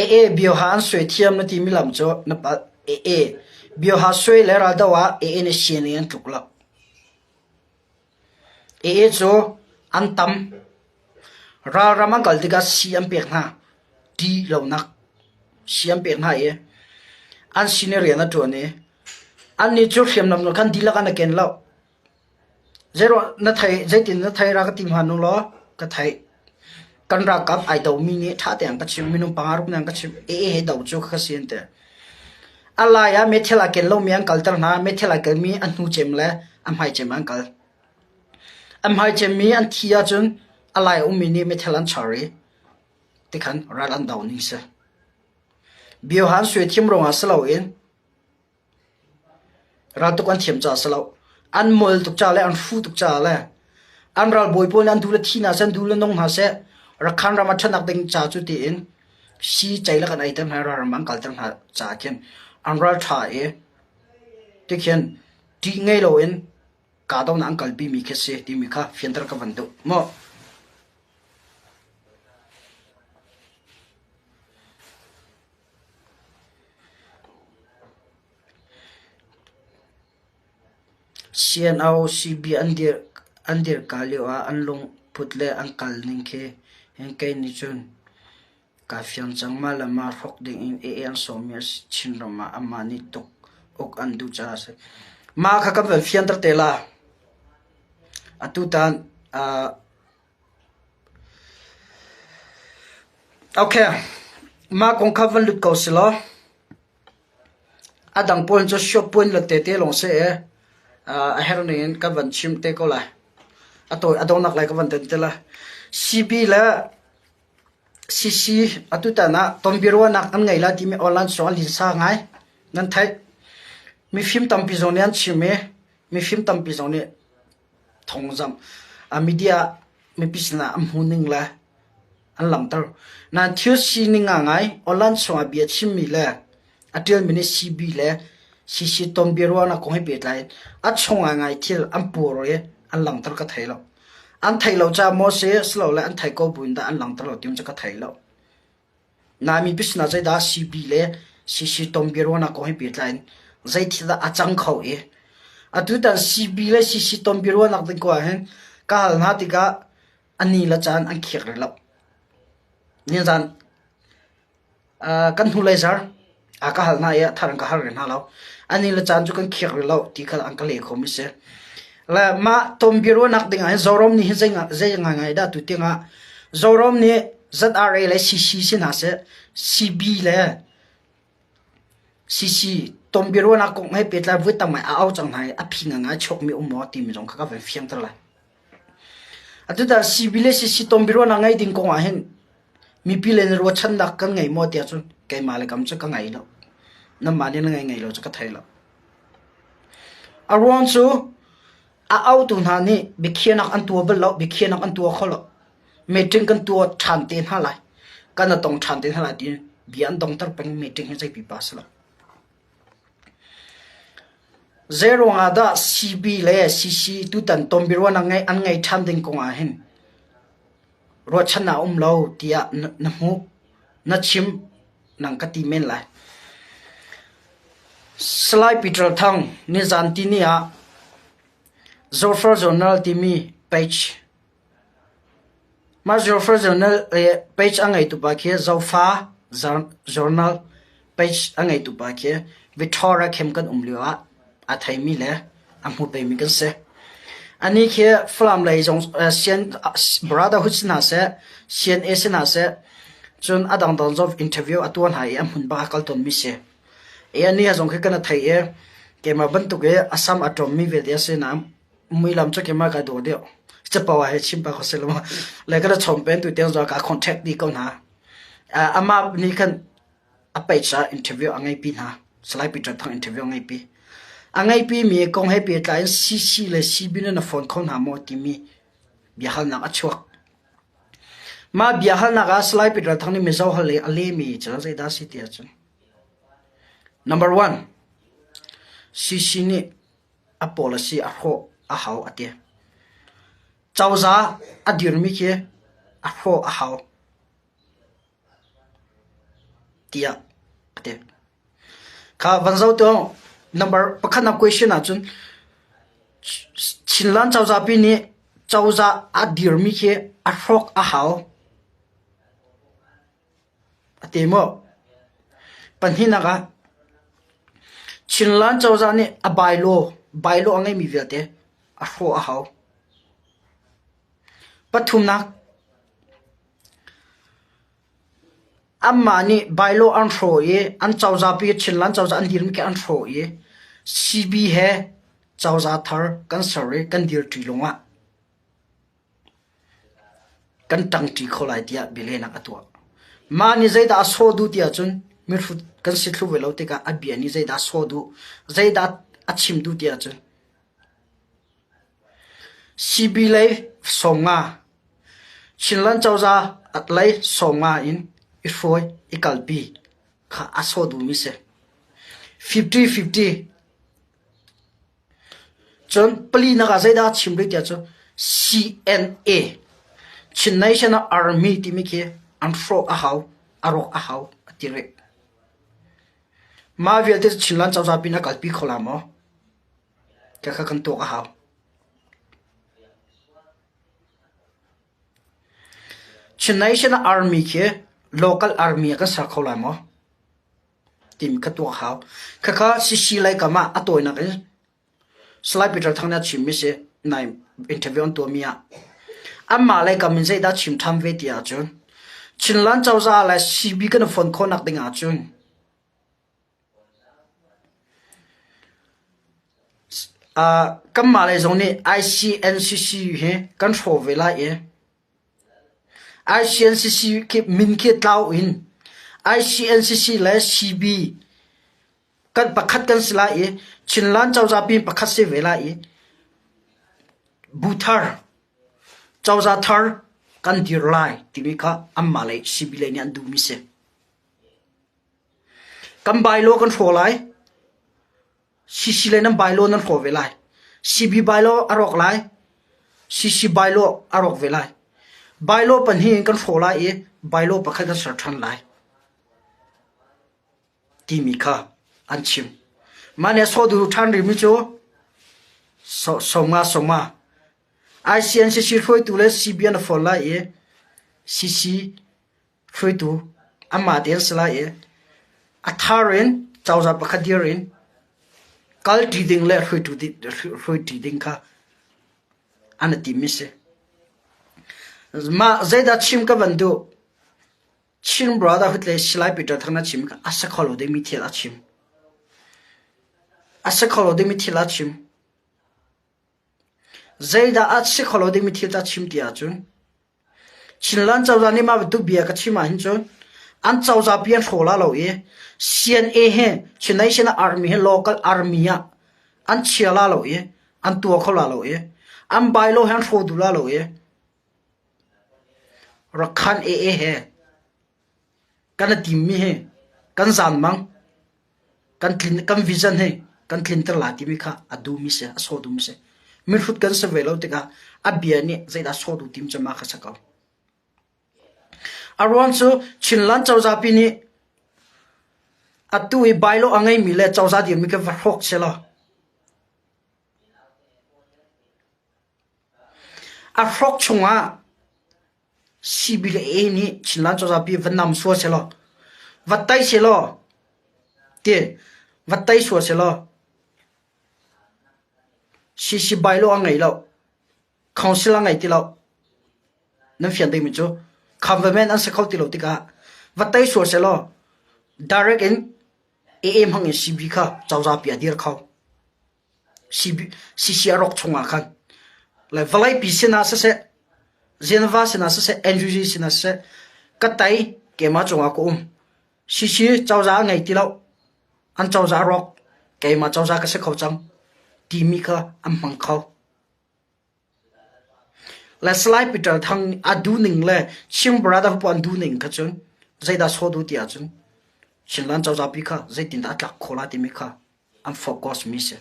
AA bioha an suai thiam na timi lam cu na palh. AA bioha suai le raldo ah AA nih CNA an tluk lo. AA cu an tam. Ralram an kal tikah sii an pek hna. Ti lonak sii an pek hna i an sin i rian a ṭuan i annih cu hriamnam khan dihlak an i ken lo. Zeiruah na thei zeitin na thei ra ka ti hnga nu law ka theih. Kan ralkap ai domi nih ṭha tein an ka chimh, minung panga ruk nih an ka chimh. AA he do cu ka si an ti. A lai ah meithal aa ken lomi an kalter hna, meithal aa kelmi a hnu cem le a hmai cem an kal. A hmai cemmi an thi ahcun a lai a ummi nih meithal an char i tikhan ral an do ning si. Biohan sui thiam ruangah si loin Raltuk an thiam caah a si lo. An mol tuk caah le an hruh tuk caah le an ralbawi pawl nih an duh le thi hna seh, an duh le nung hna seh, Rakhan ram ah ṭhatnak ding ca cu tiin sii ceilak an eiter hna i ralram an kalter hna caah khin an ralṭha i tikhin ṭih ngei loin kahdohnak an kalpimi khi a si timi kha fianter ka van duh. Maw? CNO CB an dirka lioah an lungput le an kal ning khi kei nih cun kaa fiang cang. Mah le mah hrok dingin AA an sawmmi a si. Chinram ah amah nih tuk uk an duh caah a si. Mah kha kan van fianter te la. Atutan Okay, mah kong kha van lut ko si law. A dang pawl cu shop puan let tete lawng si i a herh ning in kan van chim te ko lai. A tawi a donghnak lai ka van ten te lai. CB le CC atutan ah tonbiaruahnak an ngei lai timi online song an linsa ngai. Nan theih. Mifim tampi zong nih an chim i mifim tampi zong nih thawngzamh media mipi sinah an hmu ning le an langhter. Nain thil sining ngai online chungah bia chimmi le a ṭialmi nih CB le CC ton biaruahnak kong he pehtlai in a chung ngai thil an pur i an langhter ka thei lo. An theih lo caah maw si silole an thei ko buin dah an langhter lo ti cu ka thei lo. Naimi sinah zeidah CB le CC ton biaruahnak kong he pehtlai in zei thil dah a cang kho i atutan CB le CC ton biaruahnak ding ko ahhin ka hal hna tikah a ni le caan an khiak rih lo. Nizan kan hnulei zar a ka hal hna i a thar an ka hal rih hna lo. A ni le caan cu kan khiak rih lo ti kha an ka leh khomi si. Le mah ton biaruahnak ding ah hin Zoram nih hin zei zei ngaingai dah tu tiangah. Zoram nih ZRA le CC si hna seh, CB le CC tonbiaruahnak kong he pehtlai voi tam ngai a au cang hna i a phi ngangai chuakmi um maw timi zong kha ka van fiangter lai. Atutan CB le CC tonbiaruahnak ngei ding kong ah hin mipi le na ruahchannak kan ngei maw tiah cun keimah le kam cu ka ngei lo. Nanmah nih na ngei ngei lo cu ka thei lo. A ruang cu a autu hna nih biakhiahnak an tuah bal lo, biakhiahnak an tuah kho lo. Meeting kan tuah ṭhan te hna lai. Kan i tong ṭhan te hna lai tiin bia an dongter peng meeting hi zei pipa si lo. Zei ruangah dah CB le CC tutan tonbiaruahnak ngeih an ngei ṭhan ding kong ah hin ruahchannak a um lo tiah na hmuh, na chim, nang ka ti men lai. Salai Peter Thang nizan tini ah Zofa Journal timi page Mah Zofa Journal page a ngeitu pa khi Zofa Journal page a ngeitu pa khi Victoria Camp kan um lio ah a theimi le a hmu pemi kan si. Anih khi Falam lei zong Brotherhood si hna seh, CNA si hna seh, cun a dangdang zong interview a tuah hna i a hmun bak a kal tawnmi si. I anih zong khi kan i thei i keimah bantuk i a sam a ṭawmmi vialte a si nain muilam cu keimah ka dawh deuh. Capo ah hei chim pah ko si lo maw. Le ka chom pen tu tiang zong ka contact dih ko hna. Amah nih khan a page ah interview a ngeipi hna. Salai Peter Thang interview a ngeipi. A ngeipi mi kong he pehtlai in CC le CB na phone kho hna maw timi biahalnak a chuak. Mah biahalnak ah Salai Peter Thang nih Mizo hal le a lehmi cu zeidah a si ti ahcun Number one, CC nih a policy a hrawh a hau a ti. Cozah a dirmi khi a hrawh a hau tiah a ti. Kha van zoh tuah number pakhatnak question ahcun Chinland cozah pi nih cozah a dirmi khi a hrawk a hau A ti maw? Pahnihnak ah Chinland cozah nih a bylaw, bylaw a ngeimi vialte a hrawh a hau. Pathumnak, anmah nih bylaw an hrawh i an cozah pi Chinland cozah an dirmi khi an hrawh i CB he cozah thar kan ser i kan dirṭi lawngah Kan ṭangṭi kho lai tiah bialehnak a tuah. Mah nih zeidah a sawh duh ti ahcun mihrut kan si thlu ve lo tikah a bia nih zeidah a sawh duh, zeidah a chim duh ti ahcun CB lei 50, Chinland cozah lei 50 in i hruai, i kalpi kha a sawh duhmi si. 50-50 Cun palinak ah zeidah a chim rih tiah cun CNA, Chin National Army timi khi an hrawh a hau, a rawk a hau a ti rih. Mah vialte cu Chinland cozah pin a kalpi kho la maw? Khakha kan tuak a hau. Chin National Army khi local army ah kan ser kho lai maw? Timi kha tuak hau. Khakha CC lei kam ah a tawinak in Salai Peter Thang nih a chimmi si nai interview an tuahmi ah anmah lei kam in zeidah chim ṭhan ve ti ahcun Chinland cozah le CB kan i fonh khawhnak ding ahcun uh, kanmah lei zong nih ICNCC hi kan hrawh ve lai i ICNCC khi min khi tlau in ICNCC le CB kan pakhat kan si lai i Chinland cozah pin pakhat si ve lai i bu thar cozah thar kan dir lai timi kha anmah lei CB lei nih an duhmi si. Kan bylaw kan hrawh lai. CC le nan bylaw nan hrawh ve lai. CB bylaw a rawk lai. CC bylaw a rawk ve lai. Bylaw pahnih in kan hrawh lai i bylaw pakhat kan ser ṭhan lai timi kha an chim. Mah nih a sawh duh ṭhan rihmi cu sawmnga sawmnga ICNCC hruaitu le CB an fawn lai i CC Hruaitu anmah te an si lai i a thar in cozah pakhat dir in kalṭi ding le hruaiṭi ding kha an i timmi si. Mah zeidah chim ka van duh? Chin Brotherhood le Salai Peter Thang na chim a si kho lo dingmi thil a chim. A si kho lo dingmi thil a chim. Zeidah a si kho lo dingmi thil a chim ti ahcun Chinland cozah nih mah bantuk bia ka chim ahhin cun an cozah pi an hraw la lo i CNA he Chin Nation Army he local army ah an chia la lo i an tuah kho la lo i an bylaw he an hraw duh la lo i Rakhan AA he kan i timmi hi kan zaanmang kan tlin kan vision hi kan tlinter lai timi kha a duhmi si a sawh duhmi si mihrut kan si ve lo tikah a bia nih zeidah sawh duh tim cu ma kha si ko a ruang cu Chinland cozah pi nih atu i bylaw a ngeimi le cozah dirmi kha va hrawk selaw a hrawk chungah CB le A nih Chinland cozah pi va nam sual sehlaw, va tai sehlaw, ti va tai sual sehlaw, CC bylaw a ngei lo, council a ngei ti lo. Nan fian dingmi cu government an si kho ti lo tikah va tai sual sehlaw direct in AA hmang in CB kha cozah pi a dir kho. CC a rawk chungah khan le vawleipi sinah siseh, Geneva sinah siseh, NUG sinah siseh, ka tei keimah cungah ka um. CC cozah a ngei ti lo. An cozah a rawk. Keimah cozah ka si kho cang timi kha an hmang kho. Le Salai Peter Thang a duhning le Chin Brother pu an duhning kha cun zeidah sawh duh ti ahcun Chinland cozah pi kha zeitindah a tlak khawh lai timi kha an focus mi si.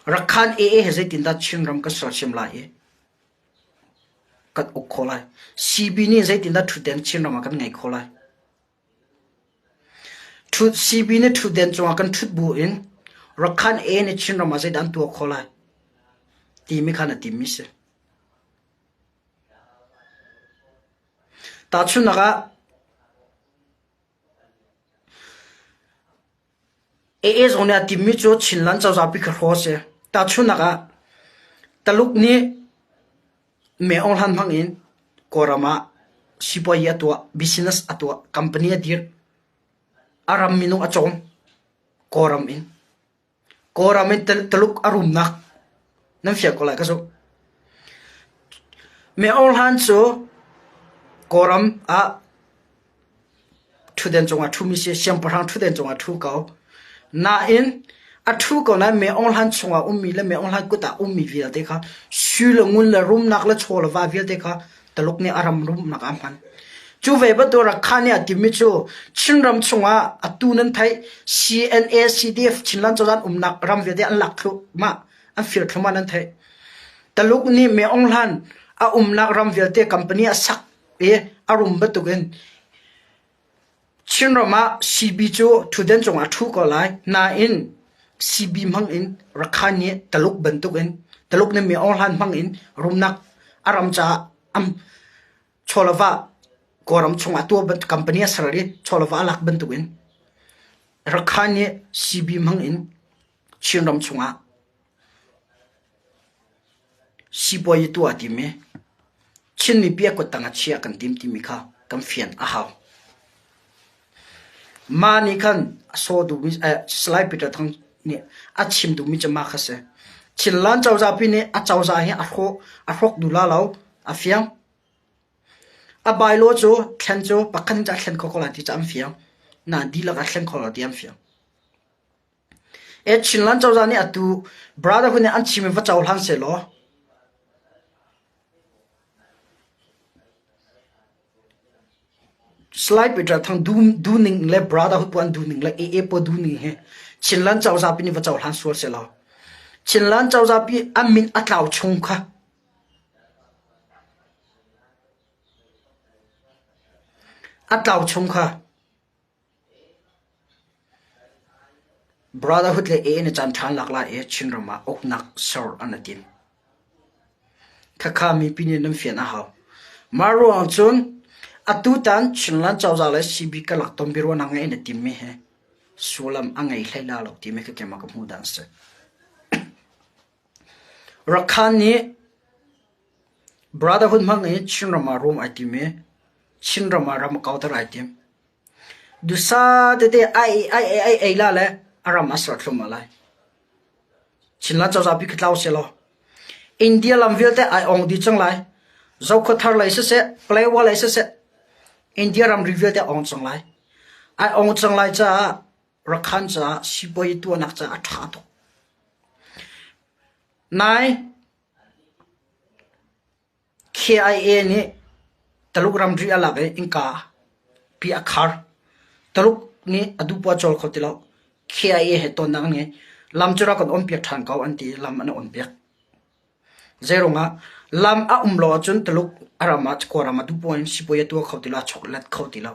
Rakhan AA he zeitindah Chinram kan sersiam lai i kan uk khawh lai. CB nih zeitindah ṭhutden Chinram ah kan ngei khawh lai. Ṭhut CB nih ṭhutden cungah kan ṭhut bu in Rakhan AA nih Chinram ah zeidah an tuah khawh lai timi kha na timmi si. Tahchunhnak ah AA zong nih a timmi cu Chinland cozah pi kha hraw a si. Tahchunhnak ah, Taluk nih Mei Aung Hlan hmang in Kawlram ah sipuazi a tuah, business a tuah, company a dirh, a ram minung a cawm Kawlram in. Kawlram in Taluk a rumnak nan fiang ko lai ka zumh. Mei Aung Hlan cu Kawlram ah ṭhutden cungah ṭhumi si, siangpahrang ṭhutden cungah ṭhu ko. Nain a ṭhu ko nain Mei Aung Hlan chungah ummi le Mei Aung Hlan kut ah ummi vialte kha sui le ngun le rumnak le chaw le va vialte kha Taluk nih a ram rumnak ah a hman. Cu ve bantuk Rakha nih a timmi cu Chinram chungah atu nan theih CNA, CDF Chinland cozah an umnak ram vialte an lak thluahmah, an fir thluahmah nan theih. Taluk nih Mei Aung Hlan a umnak ram vialte company a sak i a rum bantukin Chinram ah CB cu ṭhutden cungah a ṭhu ko lai. Nain CB hmang in Rakhine nih Taluk bantukin Taluk nih Mei Aung Hlan hmang in rumnak a ram caah am chawleva Kawlram chungah tuah bantuk company a ser i chawleva a lak bantukin Rakhine nih CB hmang in Chinram chungah Sipuazi tuah a tim i Chin mipi a kuttang ah chiah kan tim timi kha kan fian a hau. Mah nih khan a sawh duhmi Salai Peter Thang nih a chim duhmi cu mah kha si. Chinland cozah pi nih a cozah hi a hrawh a hrawk duh la lo a fiang. A bylaw cu thlen cu pakhat in cu a thlen kho ko lai ti cu an fiang. Nain dihlak a thlen kho lo ti an fiang. Chinland cozah nih atu Brotherhood nih an chim in va cohlang sehlaw Salai Peter Thang duhning le Brotherhood pawl an duhning le AA pawl duhning hi Chinland cozah pi nih va cohlang sual sehlaw Chinland cozah pi an min a tlau chung kha a tlau chung kha Brotherhood le AA nih caanṭha an lak lai i Chinram ah uknak ser an i tim. Khakha mipi nih nan fian a hau. Mah ruangah cun atutan Chinland cozah le CB karlak tonbiaruahnak ngeih an i timmi hi sullam a ngei hlei la lo timi khi keimah ka hmuh dan a si. Rakhan nih. Brotherhood hmang in Chinram ah rum ai tim i Chinram ah ram kauter ai tim. Dusa tete ai ai ai ai la le a ram a ser thlum lai. Chinland cozah pi tlau se law India lam vialte ai ong di cang lai. Zokhua lei siseh, Palewa lei siseh, India ramri vialte ong cang lai. Ai ong cang lai caah Rakhan caah sipuai tuahnak caah a ṭha tuk. Nai KIA nih Taluk ramri a lak i innka pi a khar. Taluk nih a duh poah cawl kho ti lo. KIA he tonnak an ngei. Lam cu rak kan on piak ṭhan ko an ti i lam an on piak. Zeiruangah lam a um lo ahcun Taluk a ram ah Kawlram ah duh poah in sipuai a tuah kho ti lo, a chawklet kho ti lo.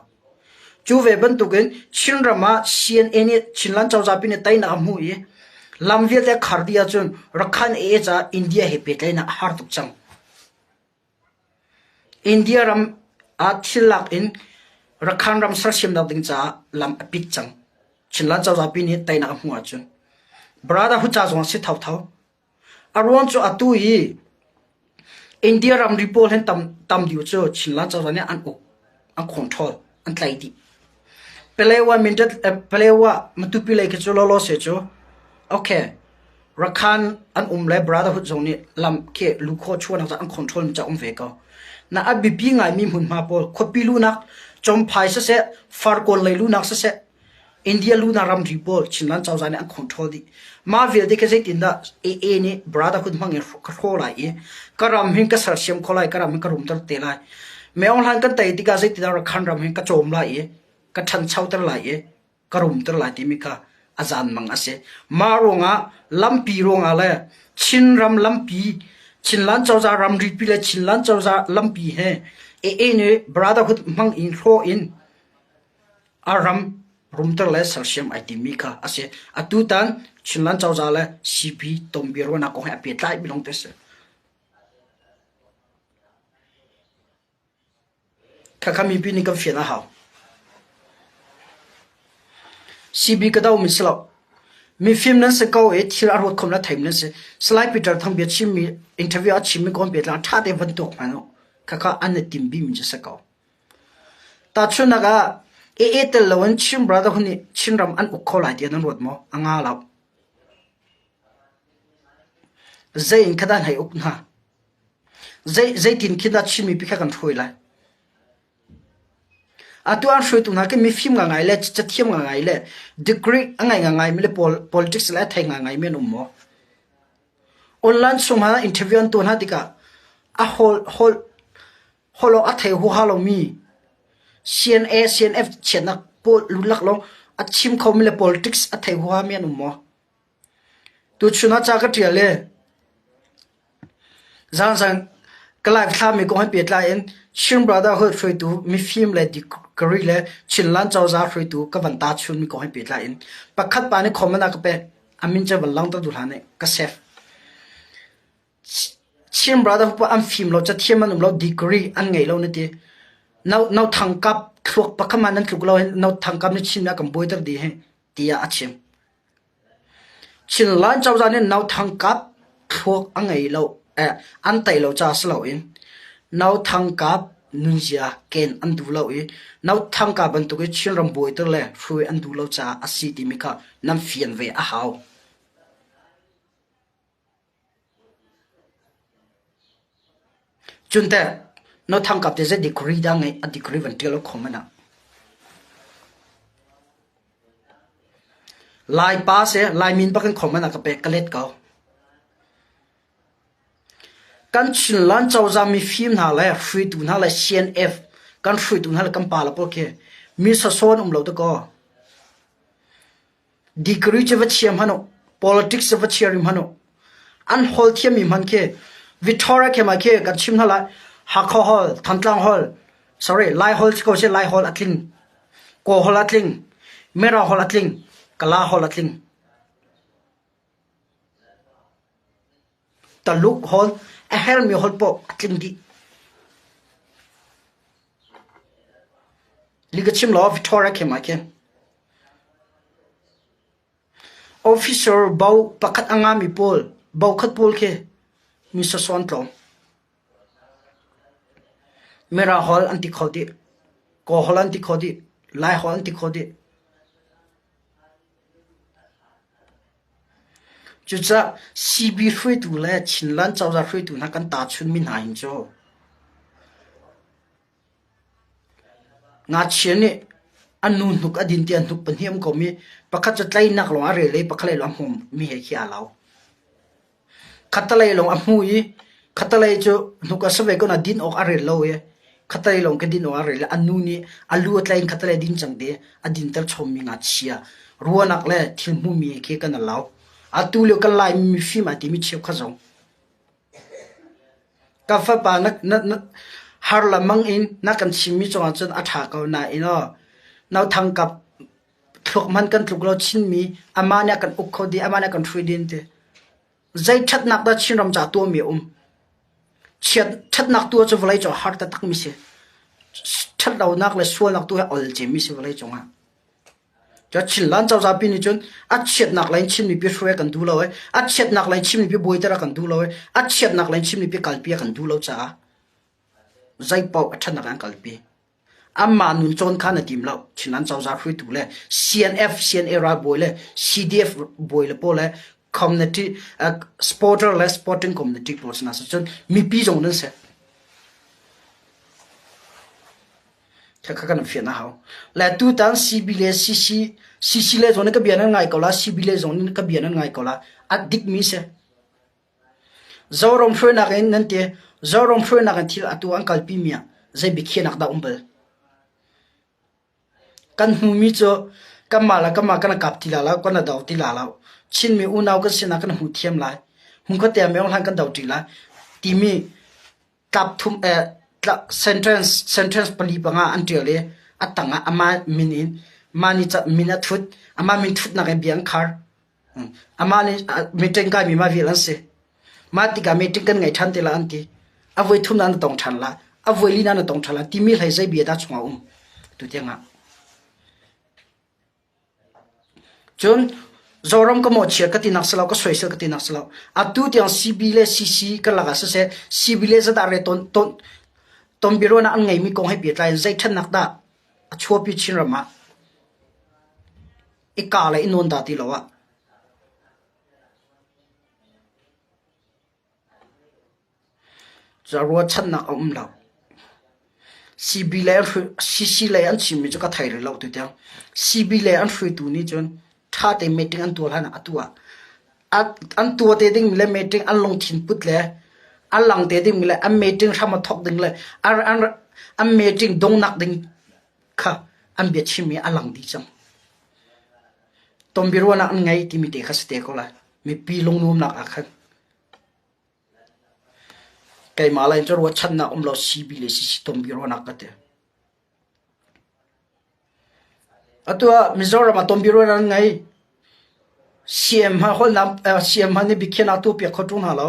Cu ve bantukin Chinram ah CNA nih Chinland cozah pi nih teinak a hmuh i lam vialte a khar dih ahcun Rakhine AA caah India he pehtlaihnak a har tuk cang. India ram ah thil lak in Rakhine ram sersiamnak ding caah lam a pit cang. Chinland cozah pi nih teinak a hmuh ahcun. Brotherhood ca zong a si thotho. A ruang cu atu hi India ramri pawl hin tam tam deuh cu Chinland cozah nih an uk, an control, an tlaih dih. Palewa Mindat Palewa Matupi lei khi cu lawlaw se cu okay Rakhan an um le Brotherhood zong nih lam khi lukhawh chuahnak ca an control mi ca um ve ko. Na a biapi ngaimi hmunhma pawl khuapi lunak Chomphai siseh Farkawn lei lunak siseh India lunak ramri pawl Chinland cozah nih an control dih. Mah vialte khi zeitindah AA nih brotherhood hmang in ka hraw lai i ka ram hin ka sersiam kho lai, ka ram hin ka rumter te lai. Meong hlan kan tei tikah zeitindah Rakhan ram hin ka cawm lai i ka ṭhanchoter lai i ka rumter lai timi kha a zanmang a si. Mah ruangah lampi ruangah le Chinram lampi Chinland cozah ramripi le Chinland cozah lampi he AA nih brotherhood hmang in hraw in A ram rumter le sersiam ai timmi kha a si. Atutan Chinland cozah le CB tonbiaruahnak kong he a pehtlaimi lawng te a si. Khakha mipi nih kan fian a hau. CB ka do mi si lo. Mifim nan si ko i thil a ruat khom le theim nan si. Salai Peter Thang bia chimmi interview a chimmi kong pehtlang ṭha tein van tuak hmanh u. Khakha an i tim bimi cu si ko. Tahchunhnak ah, AA tel loin Chin Brotherhood nih Chinram an uk kho lai tiah nan ruat maw? A nga lo. Zei in kha dah an hei uk hna? Zei, zeitin khin dah Chin mipi kha kan hruai lai? Atu an hruaitu hna khi mifim ngangai le cathiam ngangai le degree a ngei ngangai mi le politics le a thei ngangai mi an um maw? Online chung ah interview an tuah hna tikah a hol hol Holh awk a thei huaha lomi CNA, CNF chiatnak pawl lulak lawng a chim khomi le politics a thei huahami an um maw? Tuchun ah ca ka ṭial i zaangzang ka live thlami kong he pehtlai in Chin Brotherhood hruaitu mifim le degree le Chinland cozah hruaitu ka van tahchunmi kong he pehtlai in pakhat pa nih comment a ka pek. A min cu van langhter duh hlah nih ka save. Chin Brotherhood pa an fim lo, cathiam an um lo, degree an ngei lo na ti. No, no thangkap thluak pakhat man nan tluk lo hin no thangkap nih Chin ah kan buaiter dih hi tiah a chim. Chinland cozah nih no thangkap thluak a ngei lo, eh, an tei lo ca si loin no thangkap nunzia ken an duh lo i no thangkap bantuk i Chinram buaiter le hruai an duh lo caah a si timi kha nan fian ve a hau. Cun teh na thangkap te zei degree dah ngeih a degree van ṭial awk hmanh ah. Lai pa si Lai min bak in comment ah ka pek ka let ko. Kan Chinland cozah mifim hna le hruaitu hna le CNF kan hruaitu hna le kan pa le pawl khi mi sasaw an um lo dakaw. Degree cu va chia hmanh u, politics cu va chia rih hmanh u. An hawl thiammi hmanh khi Victoria khi mah khi kan chim hna lai. Hakha Hall, Thantlang Hall, sorry, Lai Hall si ko seh, Lai Hall a tling. Kaw Hall a tling. Mera Hall a tling. Kala Hall a tling. Taluk Hall, a hermi hall paoh a tling dih. Li ka chim law Victoria khi mah khi. Officer bo pakhat a ngami pawl, bo khat pawl khi mi sasaw an tlawm. Mirang holh an ti kho dih. Kawl holh an ti kho dih. Lai holh an ti kho dih. Cucaah CB hruaitu le Chinland cozah hruaitu hna kan tahchunmi hna hin cu ngakchia nih an nu hnuk a din tiah hnuk pahnih a um komi pakhat cu tleinak lawng a rel i pakhat lei lawng a hmumi he khi aa lo. Khattelei lawng a hmu i khattelei cu hnuk a si ve ko nain din awk a rel lo i khattelei lawng khi din awk a rel i a nu nih a lu a tlaih in khattelei a din cang ti a dinter chommi ngakchia ruahnak le thil hmumi khi kan i lo. Atu lio kan Laimi mifim ai timi cheukhat zong ka fapa na, na, na har le mang in na kan chimmi cungah cun a ṭha ko nain aw nauthang kap thluak hmanh kan tluk lo Chinmi amah nih a kan uk kho dih amah nih a kan hruai dih an ti. Zei ṭhatnak dah Chinram ca tuahmi a um? Chiat ṭhatnak tu cu vawlei cung har taktakmi si. Ṭhatlonak le sualnak tu hi ol cemmi si vawlei cungah. Cun Chinland cozah pi nih cun a chiatnak lei in Chin mipi hruai a kan duh lo i a chiatnak lei in Chin mipi buaiter a kan duh lo i a chiatnak lei in Chin mipi kalpi a kan duh lo caah zeipaoh a ṭhatnak in an kalpi. Anmah nun cawn kha na tim lo. Chinland cozah hruaitu le CNF, CNA ralbawi le CDF bawi le pawl le community uh, supporter le supporting community pawl sinah cun mipi zong nan si. Khakha kan fian a hau. Le tutan CB le CC CC le zong nih ka bia nan ngai ko la CB le zong nih ka bia nan ngai ko la a dik mi si. Zoram hruainak in nan ti Zoram hruainak in thil atu an kalpi mi ah zei biakhiahnak dah um bal? Kan hmumi cu kanmah le kanmah kan i kap ti lai lo, kan i do ti lai lo. Chinmi unau kan sinak kan hmu thiam lai. Hmunkhat te ah meo hlan kan do ṭi lai timi tlap thum eh, sentence sentence pali panga an ṭial i a tangah amah min in mah nih min a thut amah min thutnak in bia an khar. Amah nih meeting kaimi mah vial an si. Mah tikah meeting kan ngei ṭhan te lai an ti. A voi thum na tong ṭhan lai. A voi li na tong ṭhan lai timi hlei zei bia dah chungah a um tu tiangah. Cun Zoram ka mawhchiat ka tinak si lo, ka soisel ka tinak si lo. Atu tiang CB le CC kan lakah siseh, CB le zadah re ton ton ton biaruahnak an ngeimi kong he pehtlai in zei ṭhatnak dah a chuahpi Chinram ah i kah le i nawn dah ti lo ah. Ruahchannak a um lo. CB le CC lei an chimmi cu ka thei rih lo tutiang. CB lei an hruaitu nih cun ṭha tein meeting an tuah hlan ah atu ah an tuah te dingmi le meeting an lungthin put le an lang te dingmi le an meeting hram a thawk ding le an meeting dongnak ding kha an biachimmi a lang dih cang. Tonbiaruahnak an ngei timi te kha si te ko lai. Mipi lungnuamnak ah khan. Keimah lei cu ruahchannak um lo CB le CC tonbiaruahnak ka ti. Atu ah Mizoram ah tonbiaruahnak an ngei. CM ha holnak CM ha nih biakhiahnak tuahpiak kho ṭung hna lo.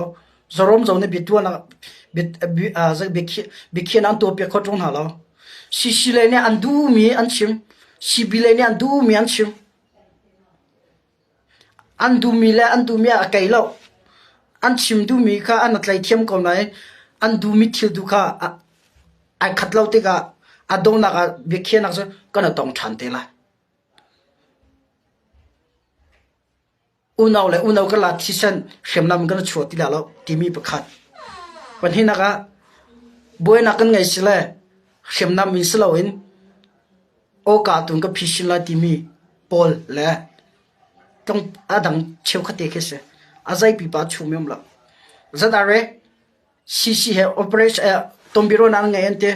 Zoram zong nih biatuahnak biakhiahnak an tuahpiak kho ṭung hna lo. CC lei nih an duhmi an chim. CB lei nih an duhmi an chim. An duhmi le an duhmi ah a kei lo. An chim duhmi kha an tlai thiam ko nain an duhmi thil tu kha ai khat lo tikah a donghnak ah biakhiahnak cu kan i tong ṭhan te lai. Unau le unau karlak thisen hriamnam kan i chuah ti lai lo timi pakhat. Pahnihnak ah buainak kan ngei si le hriamnam in si loin awka tu in ka phisin lai timi pawl le a dang cheukhat te khi a si. A zei pipa chung mi um lo. ZRA CC he operation tonbiaruahnak an ngei an ti.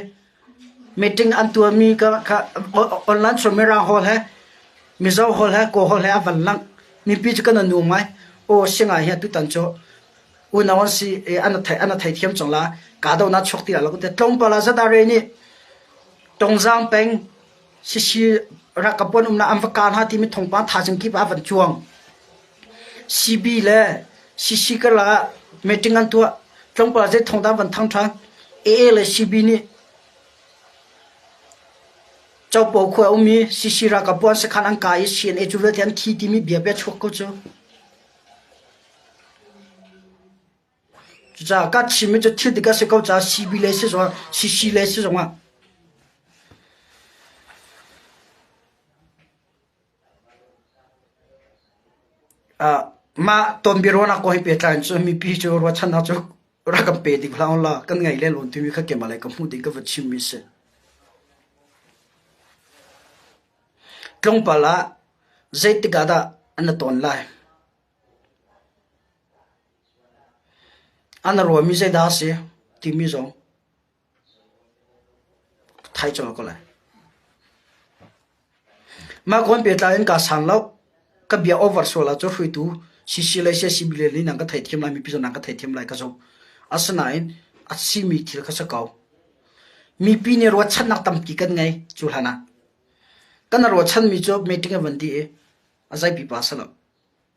Meeting an tuahmi kha online chung Mirang hall he Mizo hall he Kawl hall he a van lang. Mipi cu kan nu ngai. Aw singai hi tutan cu unau an si an thei an thei thiam cang la kahdohnak chuak ti lo te tlawmpal ah ZRA nih Tongzang peng Sisi ralkap an umnak an va kah hna timi thawngpang thaizing kip ah a van cuang. CB le CC karlak ah meeting an tuah. Tlawmpal ah zei thawng dah an van thang ṭhan. AA le CB nih Copo khua a ummi CC ralkap bu an sakhan an kah i CNA cu vialte an thi timi bia bia chuak ko cu. Cucaah ka chimmi cu thil dik a si ko caah CB le si zongah CC le si zongah mah tonbiaruahnak kong he pehtlai in cun mipi cu ruahchannak cu rak kan pe ding hlah la kan ngei le lawn timi kha keimah lei ka hmuh ding ka va chimmi si. Tlawmpal ah zeitik ah dah an tawn lai? An ruahmi zeidah a si timi zong thai colh ko lai. Mah kawn pehtlai in kaa sang lo. Ka bia over sual ahcun hruaitu CC le CCB le nih nan ka theithiam lai, mipi zong nan ka theithiam lai ka zumh. Asinain a simi thil kha si ko. Mipi nih ruahchannak tampi kan ngei cu hlan ah. Kan ruahchanmi cu meeting a van dih i a zei pipa si lo.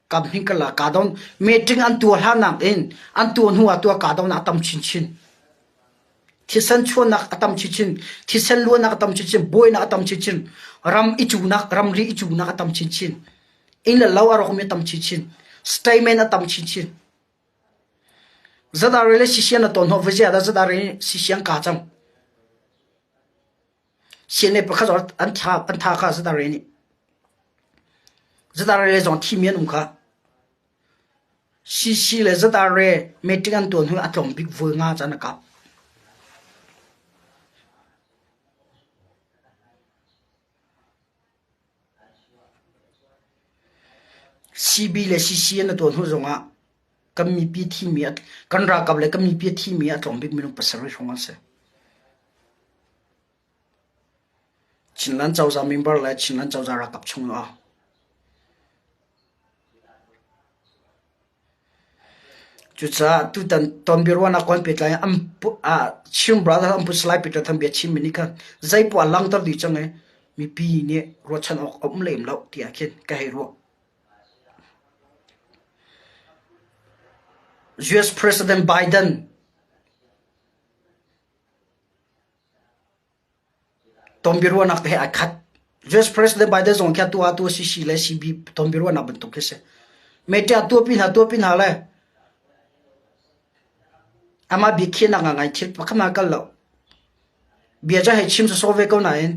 Kam hing ka la ka don meeting an tuah hlannak in an tuah hnu ah tuah ka donak a tam chinchin. Thisen chuannak a tam chinchin, thisen luannak a tam chinchin, buainak a tam chinchin, ram i cunak, ramri i cunak a tam chinchin. Inn le lo a rawkmi a tam chinchin. Statement a tam chinchin. Zadar le sisian a ton ho vazia da zadar in sisian ka cang. Sian pakhat an tha an tha kha zadar nih. Zadar le zong thimi an um kha. CC le ZRA meeting an tuan hnu a tlawm bik voi nga caan a kap. CB le CC an tuan hnu zongah kan mipi thimi kan ralkap le kan mipi thimi a tlawm bik minung pasarih hrawng an si. Chinland cozah member le Chinland cozah ralkap chung ah Cucaah tutan tonbiaruahnak kong pehtlai in Chin Brothers an pu Salai Peter Thang bia chimmi nih khan zeipoah langhter dih cang i mipi nih ruahchan awk a um lem lo tiah khin ka hei ruah. US President Biden Tonbiaruahnak he ai khat. US President Biden zong khi atu ah tu CC le CB tonbiaruahnak bantuk khi si. Media tuahpi hna tuahpi hna le amah biakhiahnak ngai thil pakhat hmanh kal lo. Bia cu hei chim sawsawh ve ko nain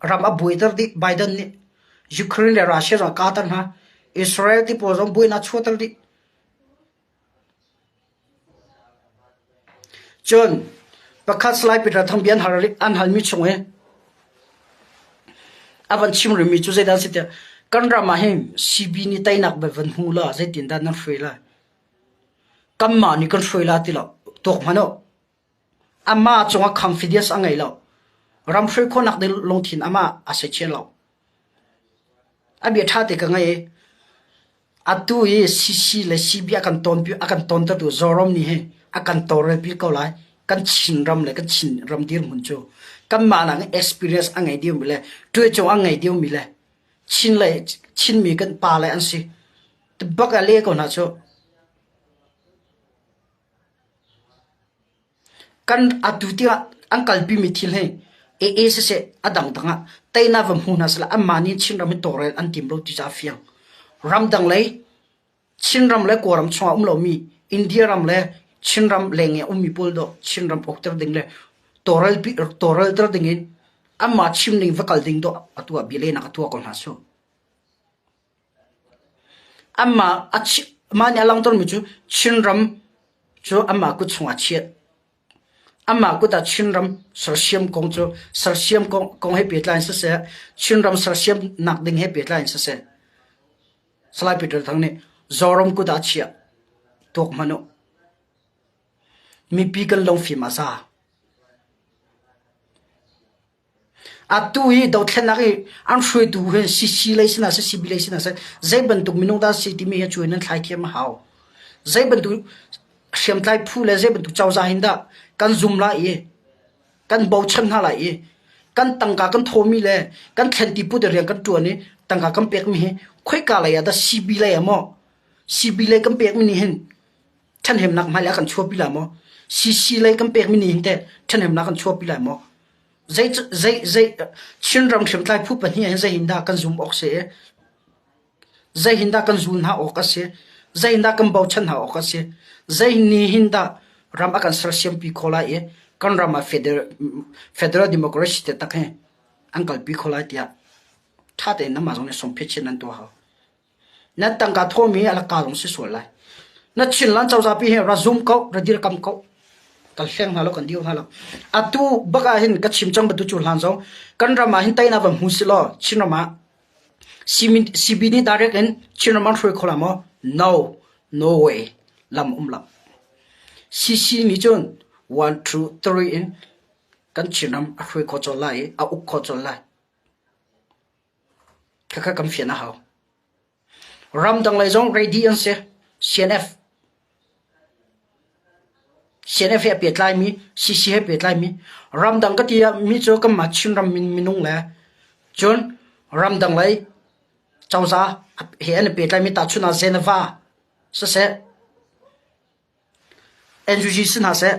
ram a buaiter dih Biden nih. Ukraine le Russia zong a kahter hna. Israel ti pawl zong buainak chuahter dih. Cun pakhat Salai Peter Thang bia an halmi chung i a van chim rihmi cu zeidah a si tiah kan ram ah hin CB nih teinak bel van hmu la zeitindah nan hruai lai? Kanmah nih kan hruai la ti lo tuak hmanh u. Amah cungah confidence a ngei lo. Ram hruai khawhnak ding lungthin amah a si chia lo. A bia ṭha te ka ngei i atu i CC le CB a kan tawnpi a kan tawntertu Zoram nih hin a kan tawlrelpi ko lai. Kan Chinram le kan Chinram dirhmun cu kanmah nak in experience a ngei deuhmi le ṭuaico a ngei deuhmi le Chin le Chinmi kan pa le an si. Bak a le ko hna cu. Kan atu tiah an kalpimi thil hi AA siseh a dangdang ah teinak va hmu hna sehla anmah nih Chinram hi tawlrel an tim lo ti cu a fiang. Ramdang lei Chinram le Kawlram chungah um lomi India ram le Chinram leng i a ummi pawl dawh Chinram ukter ding le tawlrelter ding in anmah chim ning va kal ding dawh atu ah bialehnak a tuah ko hna su. Amah nih a langhtermi cu Chinram cu amah kut chungah a chiah. Amah kut ah Chinram sersiam kong cu sersiam kong he pehtlai in siseh, Chinram sersiamnak ding he pehtlai in siseh, Salai Peter Thang nih Zoram kut ah a chiah. Tuak hmanh u. Mipi kan lungfim a za. Atu hi dothlennak i an hruaitu hi CC lei sinah seh CB lei sinah seh zei bantuk minung dah si timi hi cu in an thlai thiam a hau. Zei bantuk hriamtlai phu le zei bantuk cozah hin dah kan zum lai i kan bochan hna lai i kan tangka kan thawmi le kan thlenti put rian kan ṭuan i tangka kan pekmi hi khoika lei ah dah CB lei ah maw CB lei kan pekmi nih hin ṭhahnemnak hmailei a kan chuahpi lai maw? CC lei kan pekmi nih hin teh ṭhahnemnak kan chuahpi lai maw? Zei zei zei Chinram hriamtlai phu pahnih ah hin zei hin dah kan zum awk si i zei hin dah kan zul hna awk a si? Zeidah kan bochan hna awk a si? Zei nih hin dah ram a kan sersiampi khawh lai i kan ram ah federal democracy taktak hi an kalpi khawh lai tiah ṭha tein nanmah zong nih sawmphiat nan tuah hau. Nan tangka thawmi a laka zong si sual lai. Na Chinland cozah pi hi ra zum ko, ra dirkam ko. Kan hleng hna lo, kan dir hna lo. Atu bak ah hin ka chim cang bantuk cu hlan zong kan ram ah hin teinak van hmu si law Chinram ah CB nih direct in Chinram an hruai kho la maw? No, no way. Lam um lo. CC nih cun 1, 2, 3 in kan Chinram a hruai kho colh lai i a uk kho colh lai. Khakha kan fian a hau. Ramdang lei zong ready an si. CNF. CNF he a pehtlaimi, CC he pehtlaimi. Ramdang ka ti ah mi cu kanmah Chinram minung le cun ramdang lei cozah he an i pehtlaimi tahchunh ah Geneva siseh, NUG si hna seh,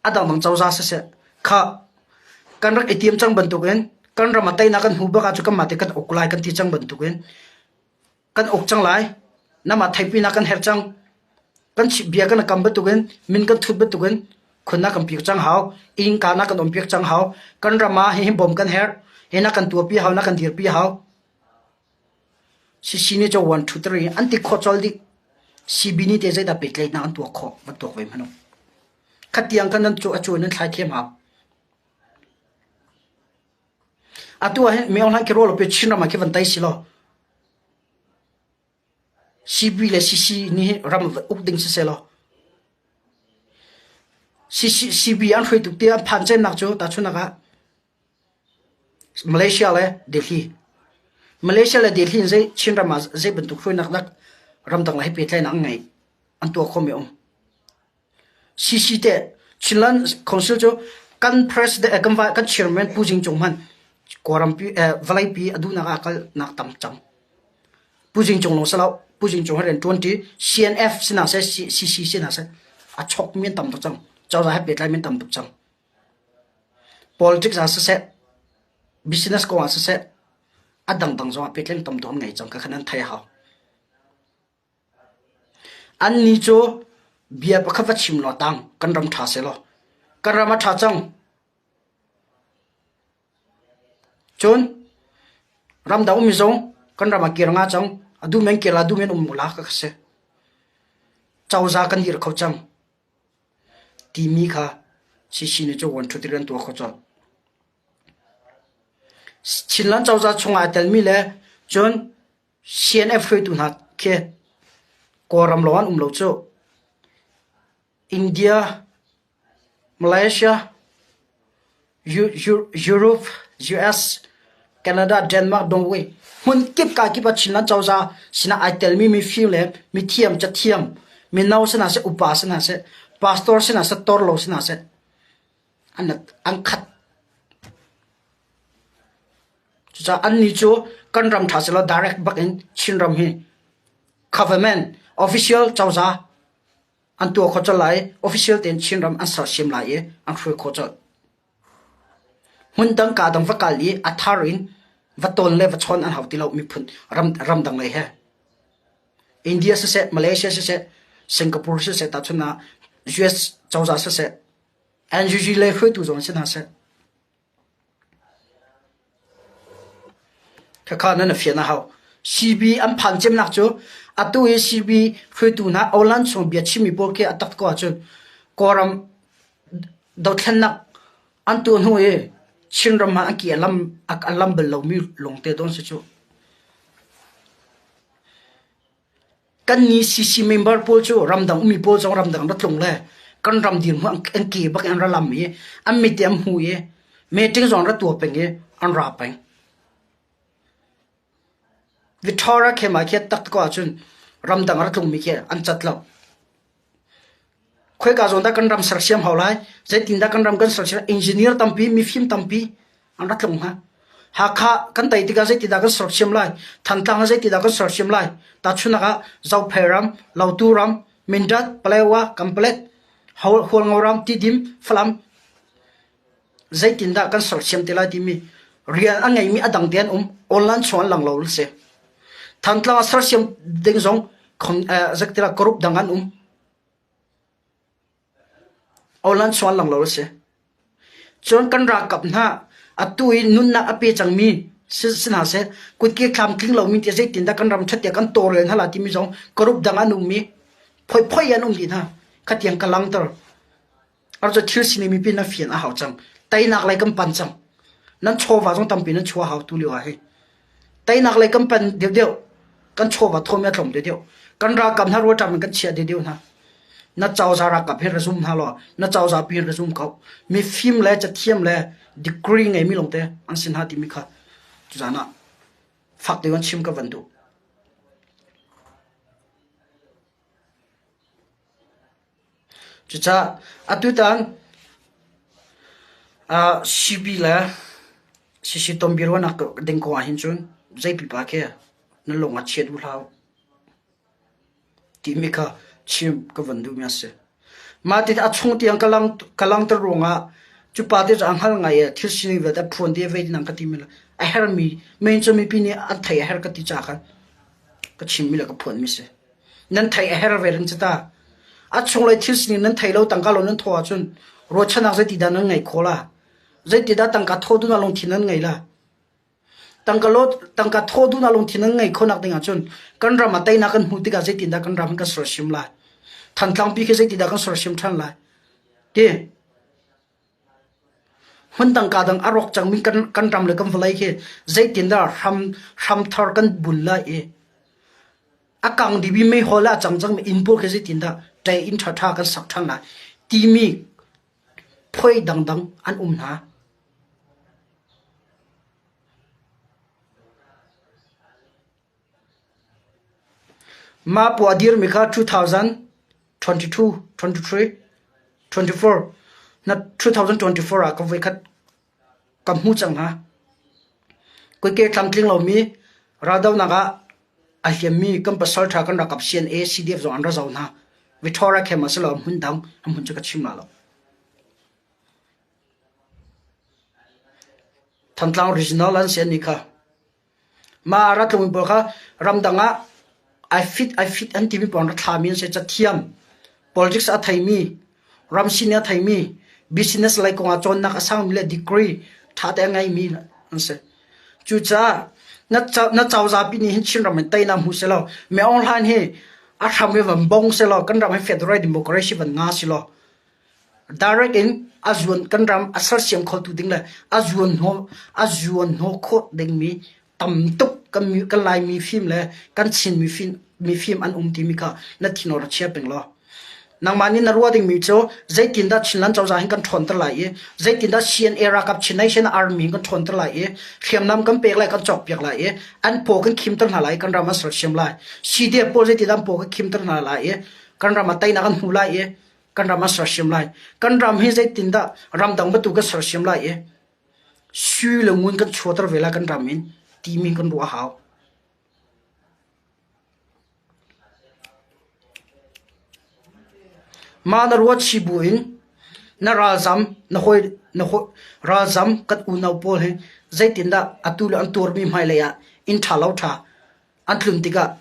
a dangdang cozah siseh, kha kan rak i tiam cang bantukin kan ram ah teinak kan hmu bak ahcun kanmah te kan uk lai kan ti cang bantukin kan uk cang lai. Namah theihpinak kan herh cang. Kan bia kan i kam bantukin min kan thut bantukin khun na kan piak cang hau. Innka na kan um piak cang hau. Kan ram ah hihi bawm kan herh. Hi na kan tuahpi hau, na kan dirpi hau. CC nih cu 1, 2, 3 an ti khawh colh dih. CB nih teh zeidah pehtlaihnak an tuah khawh van tuak ve hmanh u. Khatiang khan nan cu a cu nan thlai thiam hau. Atu ah hin mi online khi rawl pe Chinram ah khi van tai si law CB le CC nih ram uk ding si seh law CC CB an hruai tuk ti an phan cemnak cu tahchunhnak ah Malaysia le Delhi. Malaysia le Delhi in zei Chinram ah zei bantuk hruainak dak ramdang le he pehtlaihnak an ngei an tuah khawhmi a um. CC te Chinland Council cu kan president eh, kan kan chairman Pu Jing Cung hman Kawlrampi eh, vawleipi a duhnak ah kalnak tam cang. Pu Jing Cung lawng si lo Pu Jing Cung he rian ṭuan ṭi CNF si hna seh CC si hna seh a chok mi an tam tuk cang. Cozah he pehtlai mi an tam tuk cang. Politics ah siseh, business kong ah siseh, a dangdang zong ah pehtlaih tam tuk an ngei cang. Khakha nan theih a hau. Annih cu bia pakhat va chim law tang kan ram ṭha sehlaw kan ram a ṭha cang. Cun ramdang ummi zong kan ram ah kir nga cang. A duh men kir la, duh men um la ka si. Cozah kan dir kho cang. Timi kha CC nih cu vuanṭhut in an tuah khawh colh. Chinland cozah chungah aa telmi le cun CNF hruaitu hna khi Kawlram lawng an um lo cu. India, Malaysia, Europe, US, Canada, Denmark, Norway hmun kip ka kip ah Chinland cozah sinah ai telmi mifim le mithiam, cathiam, mino si hna seh, upa si hna seh, pastor si hna seh, torlo si hna seh, an, an khat. Cucaah annih cu kan ram ṭha selaw direct bak in Chinram hi government official cozah an tuah khawh colh lai i official tein Chinram an sersiam lai i an hruai khawh colh. Hmun dang kaa dang va kal i a thar in va tawn le va chawn an hau ti lo miphun ram ramdang lei he. India siseh, Malaysia siseh, Singapore siseh, tahchun ah US cozah siseh, NUG lei hruaitu zong si hna seh. Khakha nan a fian a hau. CB an phan cemnak cu atu hi CB hruaitu hna Oland chung bia chimmi pawl khi a tak ko ahcun Kawlram dothlennak an tuah hnu i Chinram ah an ki a lam a lam bal lomi lawngte dawn si cu. Kannih CC member pawl cu ramdang ummi pawl zong ramdang ra tlung le kan ram dirhmun an ke bak in an ra lam i an mit i an hmu i meeting zong an ra tuah peng i an ra peng. Victoria khem ah khi tak ko ahcun ramdang ra tlungmi khi an cat lo. Khoika zawn dah kan ram sersiam hau lai, zeitindah kan ram kan sersiam, engineer tampi, mifim tampi an ra tlung hnga. Hakha kan tei tikah zeitindah kan sersiam lai, Thantlang ah zeitindah kan sersiam lai. Tahchunhnak ah Zophei ram, Lautu ram, Mindat, Palewa, Kampalet, Hualngo ram, Tidim, Falam zeitindah kan sersiam te lai timi rian a ngeimi a dang te an um, online chung an lang lo si. Thantlang ah sersiam ding zong. Zeitilah group dang an um. Awlan sual lang lo a si. Cun kan ralkap hna atu i nunnak a pe cangmi si hna seh, kutke tlamtling lomi tiah zeitindah kan ram ṭhat tiah kan tawlrel hna lai timi zong group dang an um i phoiphoi an um dih hna. Khatiang ka langhter. Ar cu thil sining mipi na fian a hau cang. Teinak lei kan pan cang. Nan chawva zong tampi nan chuah hau tu lio ah hi. Teinak lei kan pan deuhdeuh. Kan chawva thawmi a tlawm deuhdeuh. Kan ralkap hna ruaṭam in kan chiah deuhdeuh hna. Na cozah ralkap hi ra zum hna law na cozah pi ra zum ko. Mifim le cathiam le degree ngeimi lawngte an si hna timi kha tuzaan ah fak deuh in chim ka van duh. Cucaah atutan CB le CC tonbiaruahnak ding kong ahhin cun zei pipa khi na lung a chia duh hlah u timi kha chim ka van duhmi a si. Mah ti a chung tiang ka langhter ruangah cu pa te cu a hngal ngai i thil sining vialte a phuan dih vei ti ka timi le a hermi men cu mipi nih an theih a herh ka ti caah khan ka chimmi le ka phuanmi si. Nan theih a her ve ring cu ta. A chunglei thil sining nan thei lo tangka lo nan thaw ahcun ruahchannak zeitidah nan ngei khawh la? Zeitidah tangka thaw duhnak lungthin nan ngei la? Tangka lo tangka thaw duhnak lungthin nan ngei khawhnak ding ahcun kan ram ah teinak kan hmuh tikah zeitindah kan ram kan sersiam lai? Thantlang pi khi zeitindah kan sersiam ṭhan lai? Ti Hmun dang kaa dang a rawk cangmi kan ram le kan vawlei khi zeitindah hram hramthar kan bul lai i a kang dihmi meihol le a cang cangmi inn pawl khi zeitindah ṭe inn ṭhaṭha kan sak ṭhan lai timi phuai dangdang an um hna. Mah pua a dirmi kha 2022, 23, 24 na 2024 ah ka voikhat ka hmu cang hna. Kuike tlamtling lomi raldohnak ah a hliammi kan pasalṭha kan ralkap CNA, CDF zong an ra zoh hna. Victoria camp ah si lo hmun dang a hmun cu ka chim la lo. Thantlang Regional an si an nih kha. Mah a ra tlungmi pawl kha ramdang ah ai fit ai fit an timi pawl an ra thlami an si. Cathiam, politics a theimi, ram sining a theimi, business lei kongah cawnnak a sangmi le degree ṭhate a ngeimi an si. Cucaah na, na cozah pi nih hin Chinram in teinak hmu selaw, Min Aung Hlaing hi a hram hi van bong selaw, kan ram hi federal democracy van nga selaw, Direct in a zuan kan ram a sersiam khotu ding le a zuan hnawh a zuan hnawh khawh dingmi tam tuk kan kan Lai mifim le kan Chin mifim mifim an um timi kha na thin ra chia peng law. Nangmah nih na ruah dingmi cu zeitindah Chinland cozah hin kan ṭhawnter lai i zeitindah CNA ralkap Chin Nation Army hin kan ṭhawnter lai i hriamnam kan pek lai kan cawkpiak lai i an paw kan khimter hna lai i kan ram an sersiam lai. CDF pawl zeitindah an paw kan khimter hna lai i kan ram ah teinak an hmu lai i kan ram an sersiam lai. Kan ram hi zeitindah ramdang bantuk kan sersiam lai i sui le ngun kan chuahter ve lai kan ram in timi kan ruah a hau. Mah na ruat si bu in na ralzam na hawi na hawi ralzam kan unau pawl hi zeitindah atu le an tuarmi hmailei ah inn ṭha lo ṭha an tlun tikah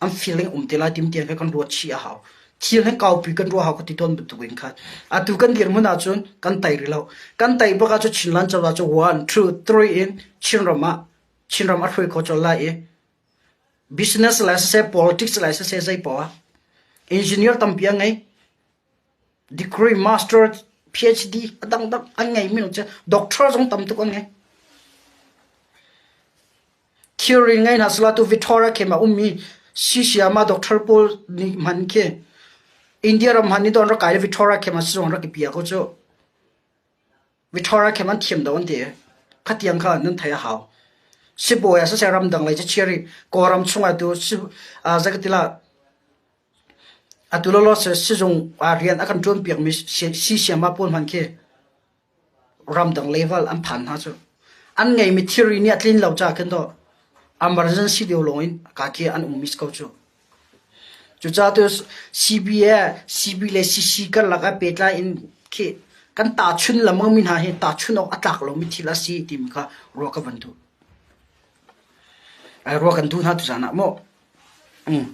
an feeling um te lai tim tiang kha kan ruat chih a hau. Thil hi kaupi kan ruah hau ka ti tawn bantuk in khan. Atu kan dirhmun ahcun kan tei rih lo. Kan tei bak ahcun Chinland cozah cu one, two, three in Chinram ah Chinram a hruai kho colh lai i business lai siseh, politics lai siseh zei poah ah engineer tampi a ngei. Degree, master, PhD a dangdang an ngeimi cu doctor zong tam tuk an ngei. Thilri ngei hna sehla tu Victoria camp ah ummi Sisiama doctor pawl nih hman khi India ram hman nih don rak kai le Victoria camp ah sizung rak i pia ko cu. Victoria camp an thiam do an ti. Khatiang kha nan thei a hau. Sibawi ah siseh ramdang lei cachiar i Kawlram chungah tu zakatila atu lawlaw sizung ah rian a kan ṭuan piakmi Sisiama pawl hman khi ramdang level an phan hna cu an ngeimi thilri nih a tlin lo caah khin dawh emergency deuh lawng in ka khi an um mis ko cu. Cucaah tu CBA, CB le CC karlak ah pehtlai in khi kan tahchun lengmang mi hna hi tahchun awk a tlak lomi thil a si timi kha ruah ka van duh. Ai ruah kan duh hna tuzaan ah maw? Mm.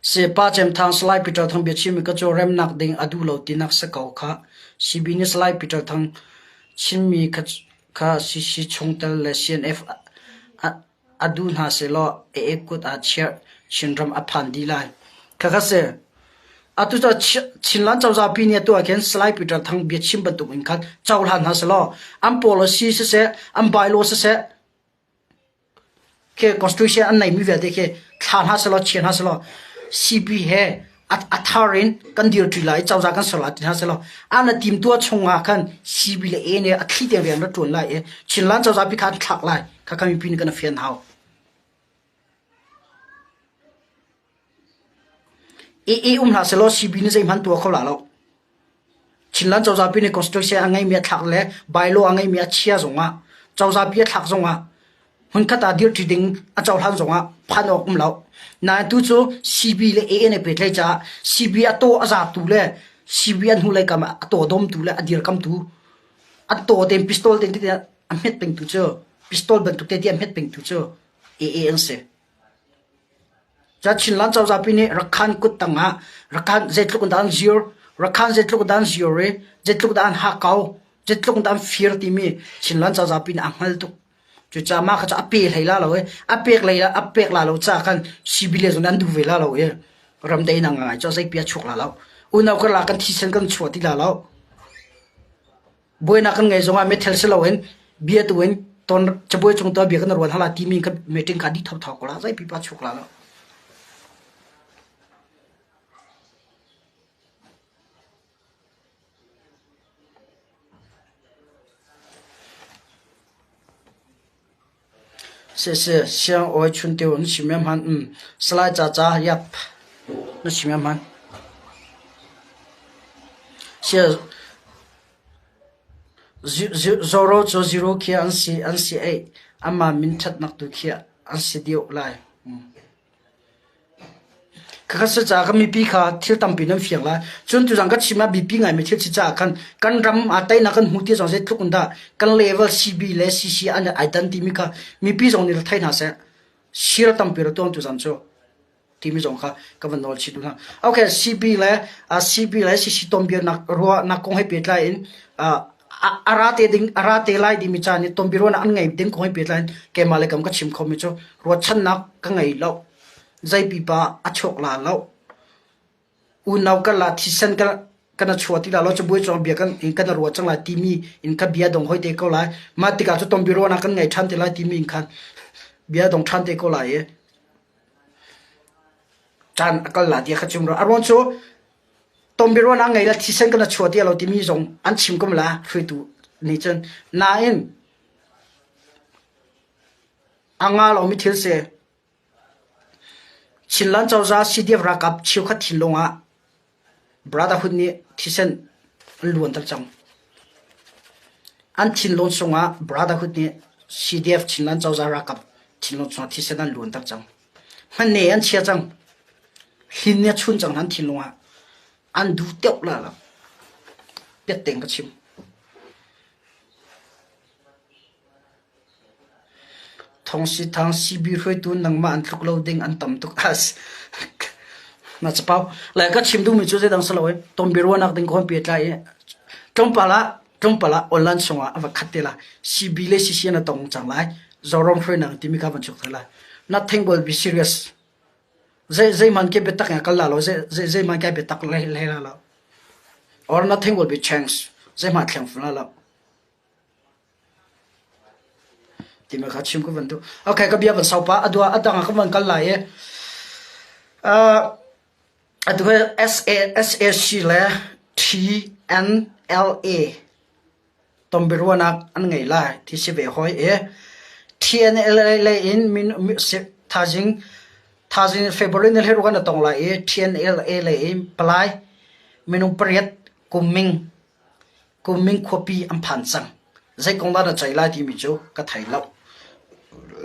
Si Pa Cem Thang Salai Peter Thang biachimmi ka cu remnak ding a duh lo tinak si ko khah. CB nih Salai Peter Thang chimmi kha CC chungtel le CNF a duh hna sehlaw AA kut ah chiah Chinram a phan dih lai. Khakha si. Atu cu Chinland cozah pi nih atu ah khin Salai Peter Thang biachim bantuk in khan cohlan hna sehlaw an policy siseh, an bylaw siseh, khi constitution an neimi vialte khi thla hna sehlaw chia hna sehlaw CB he a thar in kan dirṭi lai i cozah kan ser lai ti hna sehlaw an a timtuah chung ah khan CB le A nih a thli tiang rian ra ṭuan lai i Chinland cozah pi kha an thlak lai kha kan mipi nih kan i fian hau. AA um hlah sehlaw CB nih zeihmanh tuah kho la lo. Chinland cozah pi nih constitution a ngeimi a thlak le bylaw a ngeimi a chia zongah cozah pi a thlak zongah hmunkhat ah dirṭi ding a cohlan zongah phan awk um lo. Nain tu cu CB le AA nih pehtlaih caah CB a taw a zatu le CB an hnulei kam ah a taw domtu le a dirkamtu an taw tein pistol tein a hmet pengtu cu pistol bantuk te a hmet pengtu cu AA an si. Chinland cozah pi nih Rakhan kut tangah Rakhan zeitluk in dah an zir, Rakhan zeitluk in dah an zir i zeitluk dah an hakkau, zeitluk in dah an fir timi Chinland cozah pi nih a hngal tuk. Cucaah mah kha cu a pe hlei la lo i a pek lei a pek la lo caah khan CB le zong nih an duh ve la lo i ramdaihnak ngai cu zeipi a chuak la lo. Unau karlak kan thisen kan chuah ti la lo. Buainak kan ngei zongah meithal si loin bia tu in ton cabuai cung tuah bia kan ruan hala timi kan meeting kha dih thotho ko la zei pipa chuk la lo. Siseh, siang-awi chunteo na chim em hman? Um. Salai Caca, Yap. Na chim em hman? Sia, Zoro cu zero khi an si an si ei. Amah min ṭhatnak tu khi an si deuh lai. Um. Khakha si caah kan mipi kha thil tampi nan fiang lai. Cun tuzaan ka chim ah biapi ngaimi thil si caah khan kan ram ah teinak kan hmu ti zong zeitluk in dah kan level CB le CC an ai dan timi kha mipi zong nih thei hna seh. Share tampi ra tuang tuzaan cu timi zong kha ka van nawl chih duh hna. Okay, CB le uh, CB le CC tonbianak ruahnak kong he pehtlai in uh, a ra te ding a ra te lai timi caan i tonbiaruahnak an ngei ding kong he pehtlai in keimah le kam ka chim khomi cu ruahchannak ka ngei lo. Zei pipa a chuak la lo. Unau kan la thisen kan kan a chuah ti la lo cabuai cawng bia kan in kan ruah cang lai timi in ka bia dong hoi te ko lai. Mah tikah cu tonbiaruahnak kan ngei ṭhan te lai timi in khan bia dong ṭhan te ko lai i caan a kal la ti kha chim ro. A ruang cu tonbiaruahnak ngei la thisen kan a chuah ti lo timi zong an chim ko la hruaitu nih cun. Nain a nga lomi thil si. Chinland cozah CDF ralkap cheukhat thinlung ah Brotherhood nih thisen an luanter cang. An thinlung chungah Brotherhood nih CDF Chinland cozah ralkap thinlung chungah thisen an luanter cang. Hmanne an chia cang. Hlin nih a chun cang an thinlung ah. An duh deuh la lo. Piat tein ka chim. Thawngsithang CB hruaitu nangmah an tluk lo ding an tam tuk as. Na capau. Le ka chim duhmi cu zeidang si lo i tonbiaruahnak ding kong pehtlai i tlawmpal ah tlawmpal ah online chungah a va khat te la. CB le CC na tong cang lai. Zoram hruainak timi kha van chuk thai lai. Nothing will be serious. Zei zeihmanh ke biatak in kal la lo. Zei zei zeihmanh ke biatak le le la lo. Or nothing will be changed. Zeihmanh thleng fun la lo. Timi kha chim ka van duh. Okay, ka bia van sau pah. A dua a dang ah ka van kal lai i uh, atu hi SA, SAC le TNLA tonbiaruahnak an ngei lai ti si ve hoi i TNLA lei in min, thazing thazing February ni hleiruk an tong lai i TNLA lei in palai minung pariat kumming Kunming khuapi an phan cang. Zei kong dah na ceih lai timi cu ka thei lo.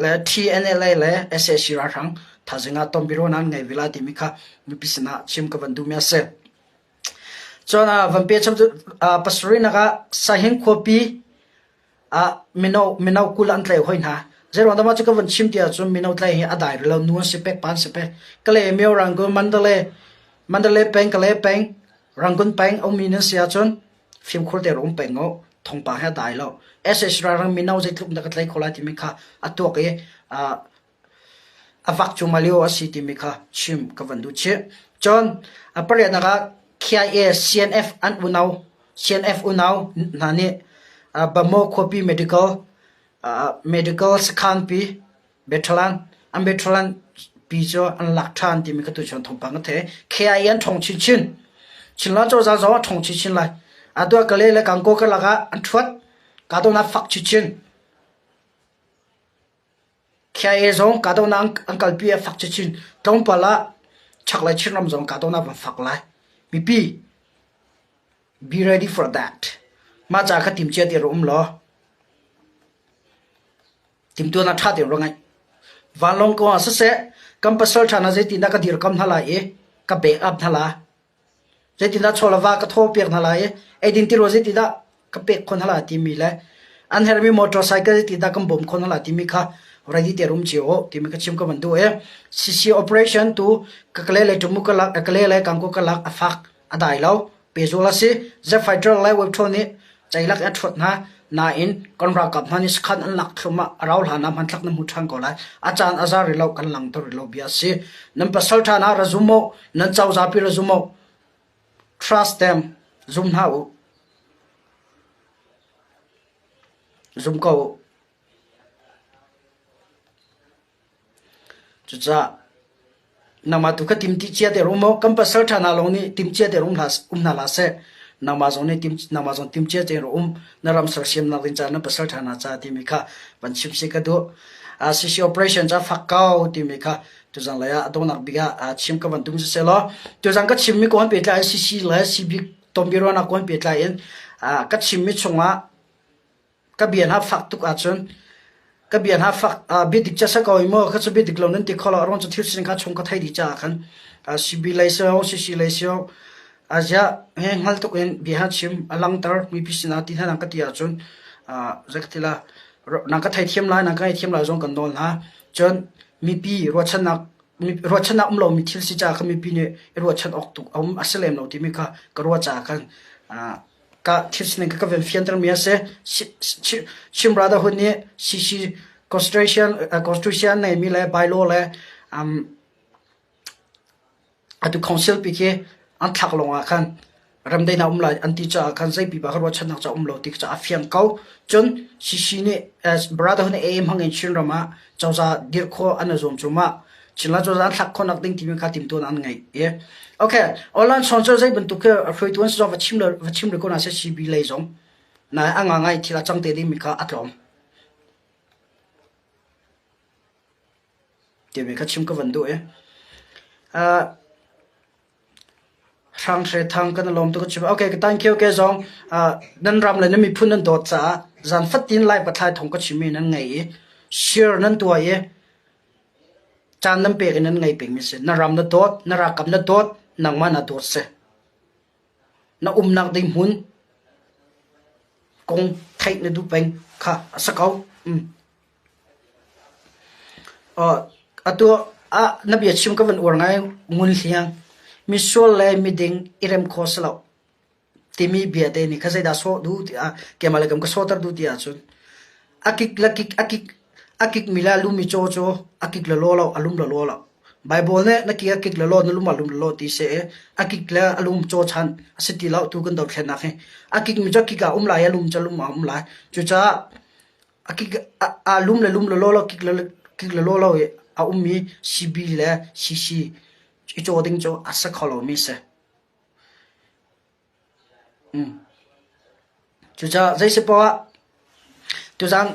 Le TNLA le sac ralhrang thaizing ah tonbiaruahnak nan ngei ve lai timi kha mipi sinah chim ka van duhmi a si. Cun van pe chap cu pasarihnak ah Sahin khuapi ah mino mino 20 an tlaih hoi hna. Zeiruang dah mah cu ka van chim ti ahcun mino tlai hi a dai rih lo. Nu an si pek, pa an si pek. Kale myo Rangoon Mandalay Mandalay peng Kale peng Rangoon peng a ummi nan si ahcun fimkhur te um peng u. Thawngpang hi a dai lo. SS ralring mino zeitluk dah ka tlai kho lai timi kha a tuak i a vak cuahmah lio a si timi kha chim ka van duh chih. Cun a pariatnak ah KIA CNF an unau CNF unau hna nih Bamaw khuapi medical medical sakhanpi Bethlehem an Bethlehem pi cu an lak ṭhan timi kha tuchun thawngpang ka theih. KIA an ṭhawng chinchin. Chinland cozah zong a ṭhawng chinchin lai. Atu ah Kale le Gangaw karlak ah an ṭhuat. Kahdohnak fak chinchin. KIA zong kahdohnak an kalpi a fak chinchin. Tlawmpal ah chaklei Chinram zong kahdohnak van fak lai. Mipi be ready for that. Mah ca kha timcia ti um law timtuahnak ṭha tein ra ngaih. Vanlawng kong ah siseh kan pasal ṭha hna zeitindah ka dirkam hna lai i ka back up hna la. Zeitindah chaw le va ka thawpiak hna lai i eidin tirawl zeitindah ka pek khawh hna lai timi le an herhmi motorcycle zeitindah kan bawmh khawh hna lai timi kha ready te rum cio u timi ka chim ka van duh i CC operation tu ka kale le tumu ka lak kale le kangko ka lak a fak a dai lo pehzul a si jet fighter le webthaw nih ceilak in a ṭhuat hna nain kan ralkap hna nih sakhan an lak thluahmah a rau hlan ah hmanthlak na hmu ṭhan ko lai a caan a za rih lo kan lang rih lo bia a si nan pasal ṭha hna ra zum u nan cozapi ra zum u trust them zum hna u zum ko u Cucaah nangmah tu kha tim ti cia te rum maw? Kan pasal ṭha hna lawng nih tim cia te um hna hlah seh. Nangmah zong nih tim, nangmah zong tim cia tein um. Na ram sersiamnak ding caah na pasal ṭha hna ca timi kha van chim si ka duh. CC operation ca fak ko timi kha tuzang lei ah a donghnak bik ah chim ka van tum siseh law tuzang ka chimmi kong pehtlai in CC le CB tonbiaruahnak kong pehtlai in ka chimmi chungah Ka bia hna fak tuk ahcun ka bia hna fak bia dik ca sa ko i maw ka cu bia dik lo nan ti kho lo a ruang cu thil sining kha chung ka thei dih caah khan CB lei si CC lei si aziah he hngal tuk in bia ha chim a langter mipi sinah ti hna nang ka ti ahcun zei ka ti la nang ka theithiam lai nang ka ngaithiam lai zong kan nawl hna cun mipi ruahchannak ruahchannak um lomi thil si caah khan mipi nih i ruahchan awk tuk a um a si lem lo timi kha ka ruah caah khan Ka thil sining ka van fiantermi a si. Chin Brotherhood nih CC Constitution, Constitution neimi le bylaw le um, atu council pi khi an thlak lawng ah khan remdaihnak um lai an ti caah khan zei pipa kha ruahchannak ca um lo ti ca a fiang ko. Cun CC nih Brotherhood nih AM hmang in Chinram ah cozah dirh khawh an i zuam cuahmah. Chinland cozah an thlak khawhnak ding timi kha timtuan an ngeih i okay online song cu zei bantuk khi hruaitu an si zong va chim le va chim rih ko na seh CB lei zong na a nga ngai thil a cang te ding mi kha a tlawm timi kha chim ka van duh i uh, Hrang Hre Thang kan i lawm tuk chim. Okay, thank you ke zong nan ram le nan miphun nan dawt caah zan fatin lai pathlai thong ka chimmi nan ngei i share nan tuah i caan nan pek i nan ngei pengmi si. Na ram na dawt, na ralkap na dawt, nangmah na dawt si. Na umnak ding hmun kong theih na duh peng kha a si ko. Mm. Atu ah na biachim ka van uar ngai. Ngun Hliang, misual le miding i rem kho si lo timi bia te nih kha zeidah sawh duh tiah keimah le kam ka sawhter duh ti ahcun a kik le kik a kik a kikmi le a lumi caw cu a kik le law lo a lum le law lo. Baibal nih na ki a kik le law na lum a lum le law ti seh i a kik le a lum caw chan a si ti lo tu kan dothlennak hi. A kikmi cu a kik ah a um lai i a lum cu a lum ah a um lai. Cucaah A kik a lum le lum le law lo kik le kik le law lo i a ummi CB le CC i caw ding cu a si kho lomi si. Mm. Cucaah zei si poah ah tuzaan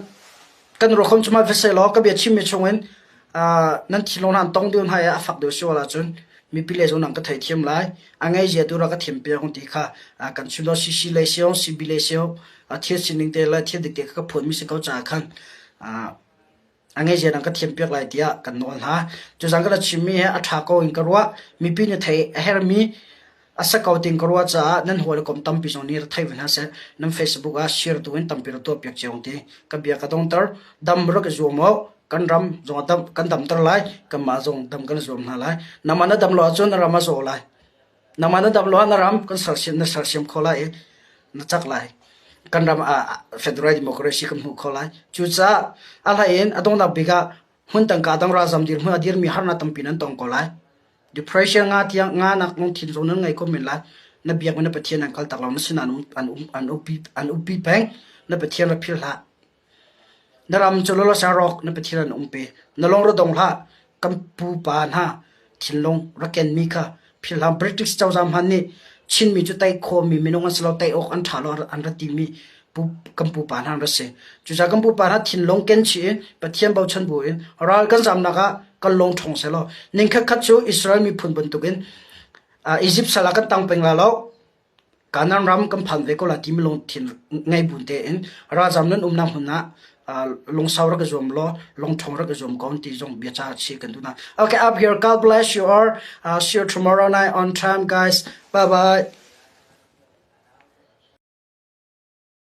kan ruakham cu ma va seh law ka bia chimmi chungin uh, nan thinlung hna an tong deuh hna i a fak deuh sual ahcun mipi le zong nan ka theithiam lai. A ngei zia tu ra ka thiam piak ti kha kan chim law CC lei siong CB lei siong thil sining te le thil dik te kha ka phuanmi si ko caah khan a ngeizia dang ka thiam piak lai tiah kan nawl hna. Cuzang ka chimmi he a ṭha ko in ka ruah. Mipi nih theih a herhmi. A sa ko ting ka ruah caah nan hawikom tampi zong nih ra thei ve hna seh. Nan Facebook ah share tu in tampi ra tuah piak cio ti. Ka bia ka dongter. Dam rak i zuam u. Kan ram zong dam kan damter lai. Kanmah zong dam kan zuam hna lai. Nangmah na dam lo ahcun na ram a zaw lai. Nangmah na dam lo ah na ram kan sersiam na sersiam kho lai i na cak lai. Kan ram ah federal democracy kan hmuh kho lai. Cucaah a hlei in a donghnak bik ah hmun tangka dang ralzam dirhmun a dirmi harnak tampi nan tong ko lai. Depression nga tiang nga nak lungthin zong nan ngei ko men lai. Na biakmi na Pathian an kal tak lo na sinah an um an um an upi an upi peng. Na Pathian ra philh hlah. Na ram cu lawlaw rawk na Pathian an um pe. Na lung ra dong hlah. Kan pupa hna thinlung ra kenmi kha philh hlah. British cozah hmanh nih Chinmi cu tei khawhmi minung an si lo, tei awk an ṭha lo an ra timi kan pupa hna an ra si. Cucaah kan pupa hna thinlung ken chih in Pathian bochan bu in ral kan zamnak ah kan lung ṭhawng sehlaw ningkhat khat cu Israel miphun bantukin Egypt sal ah kan tang peng la lo. Kanaan ram kan phan ve ko lai timi lungthin ngei bu tein ralzam nan umnak hmun ah lungsau rak i zuam law lungṭhawng rak i zuam ko ti zong bia ca chih kan duh hna. Okay, up here. God bless you all. See you tomorrow night on time, guys. Bye bye.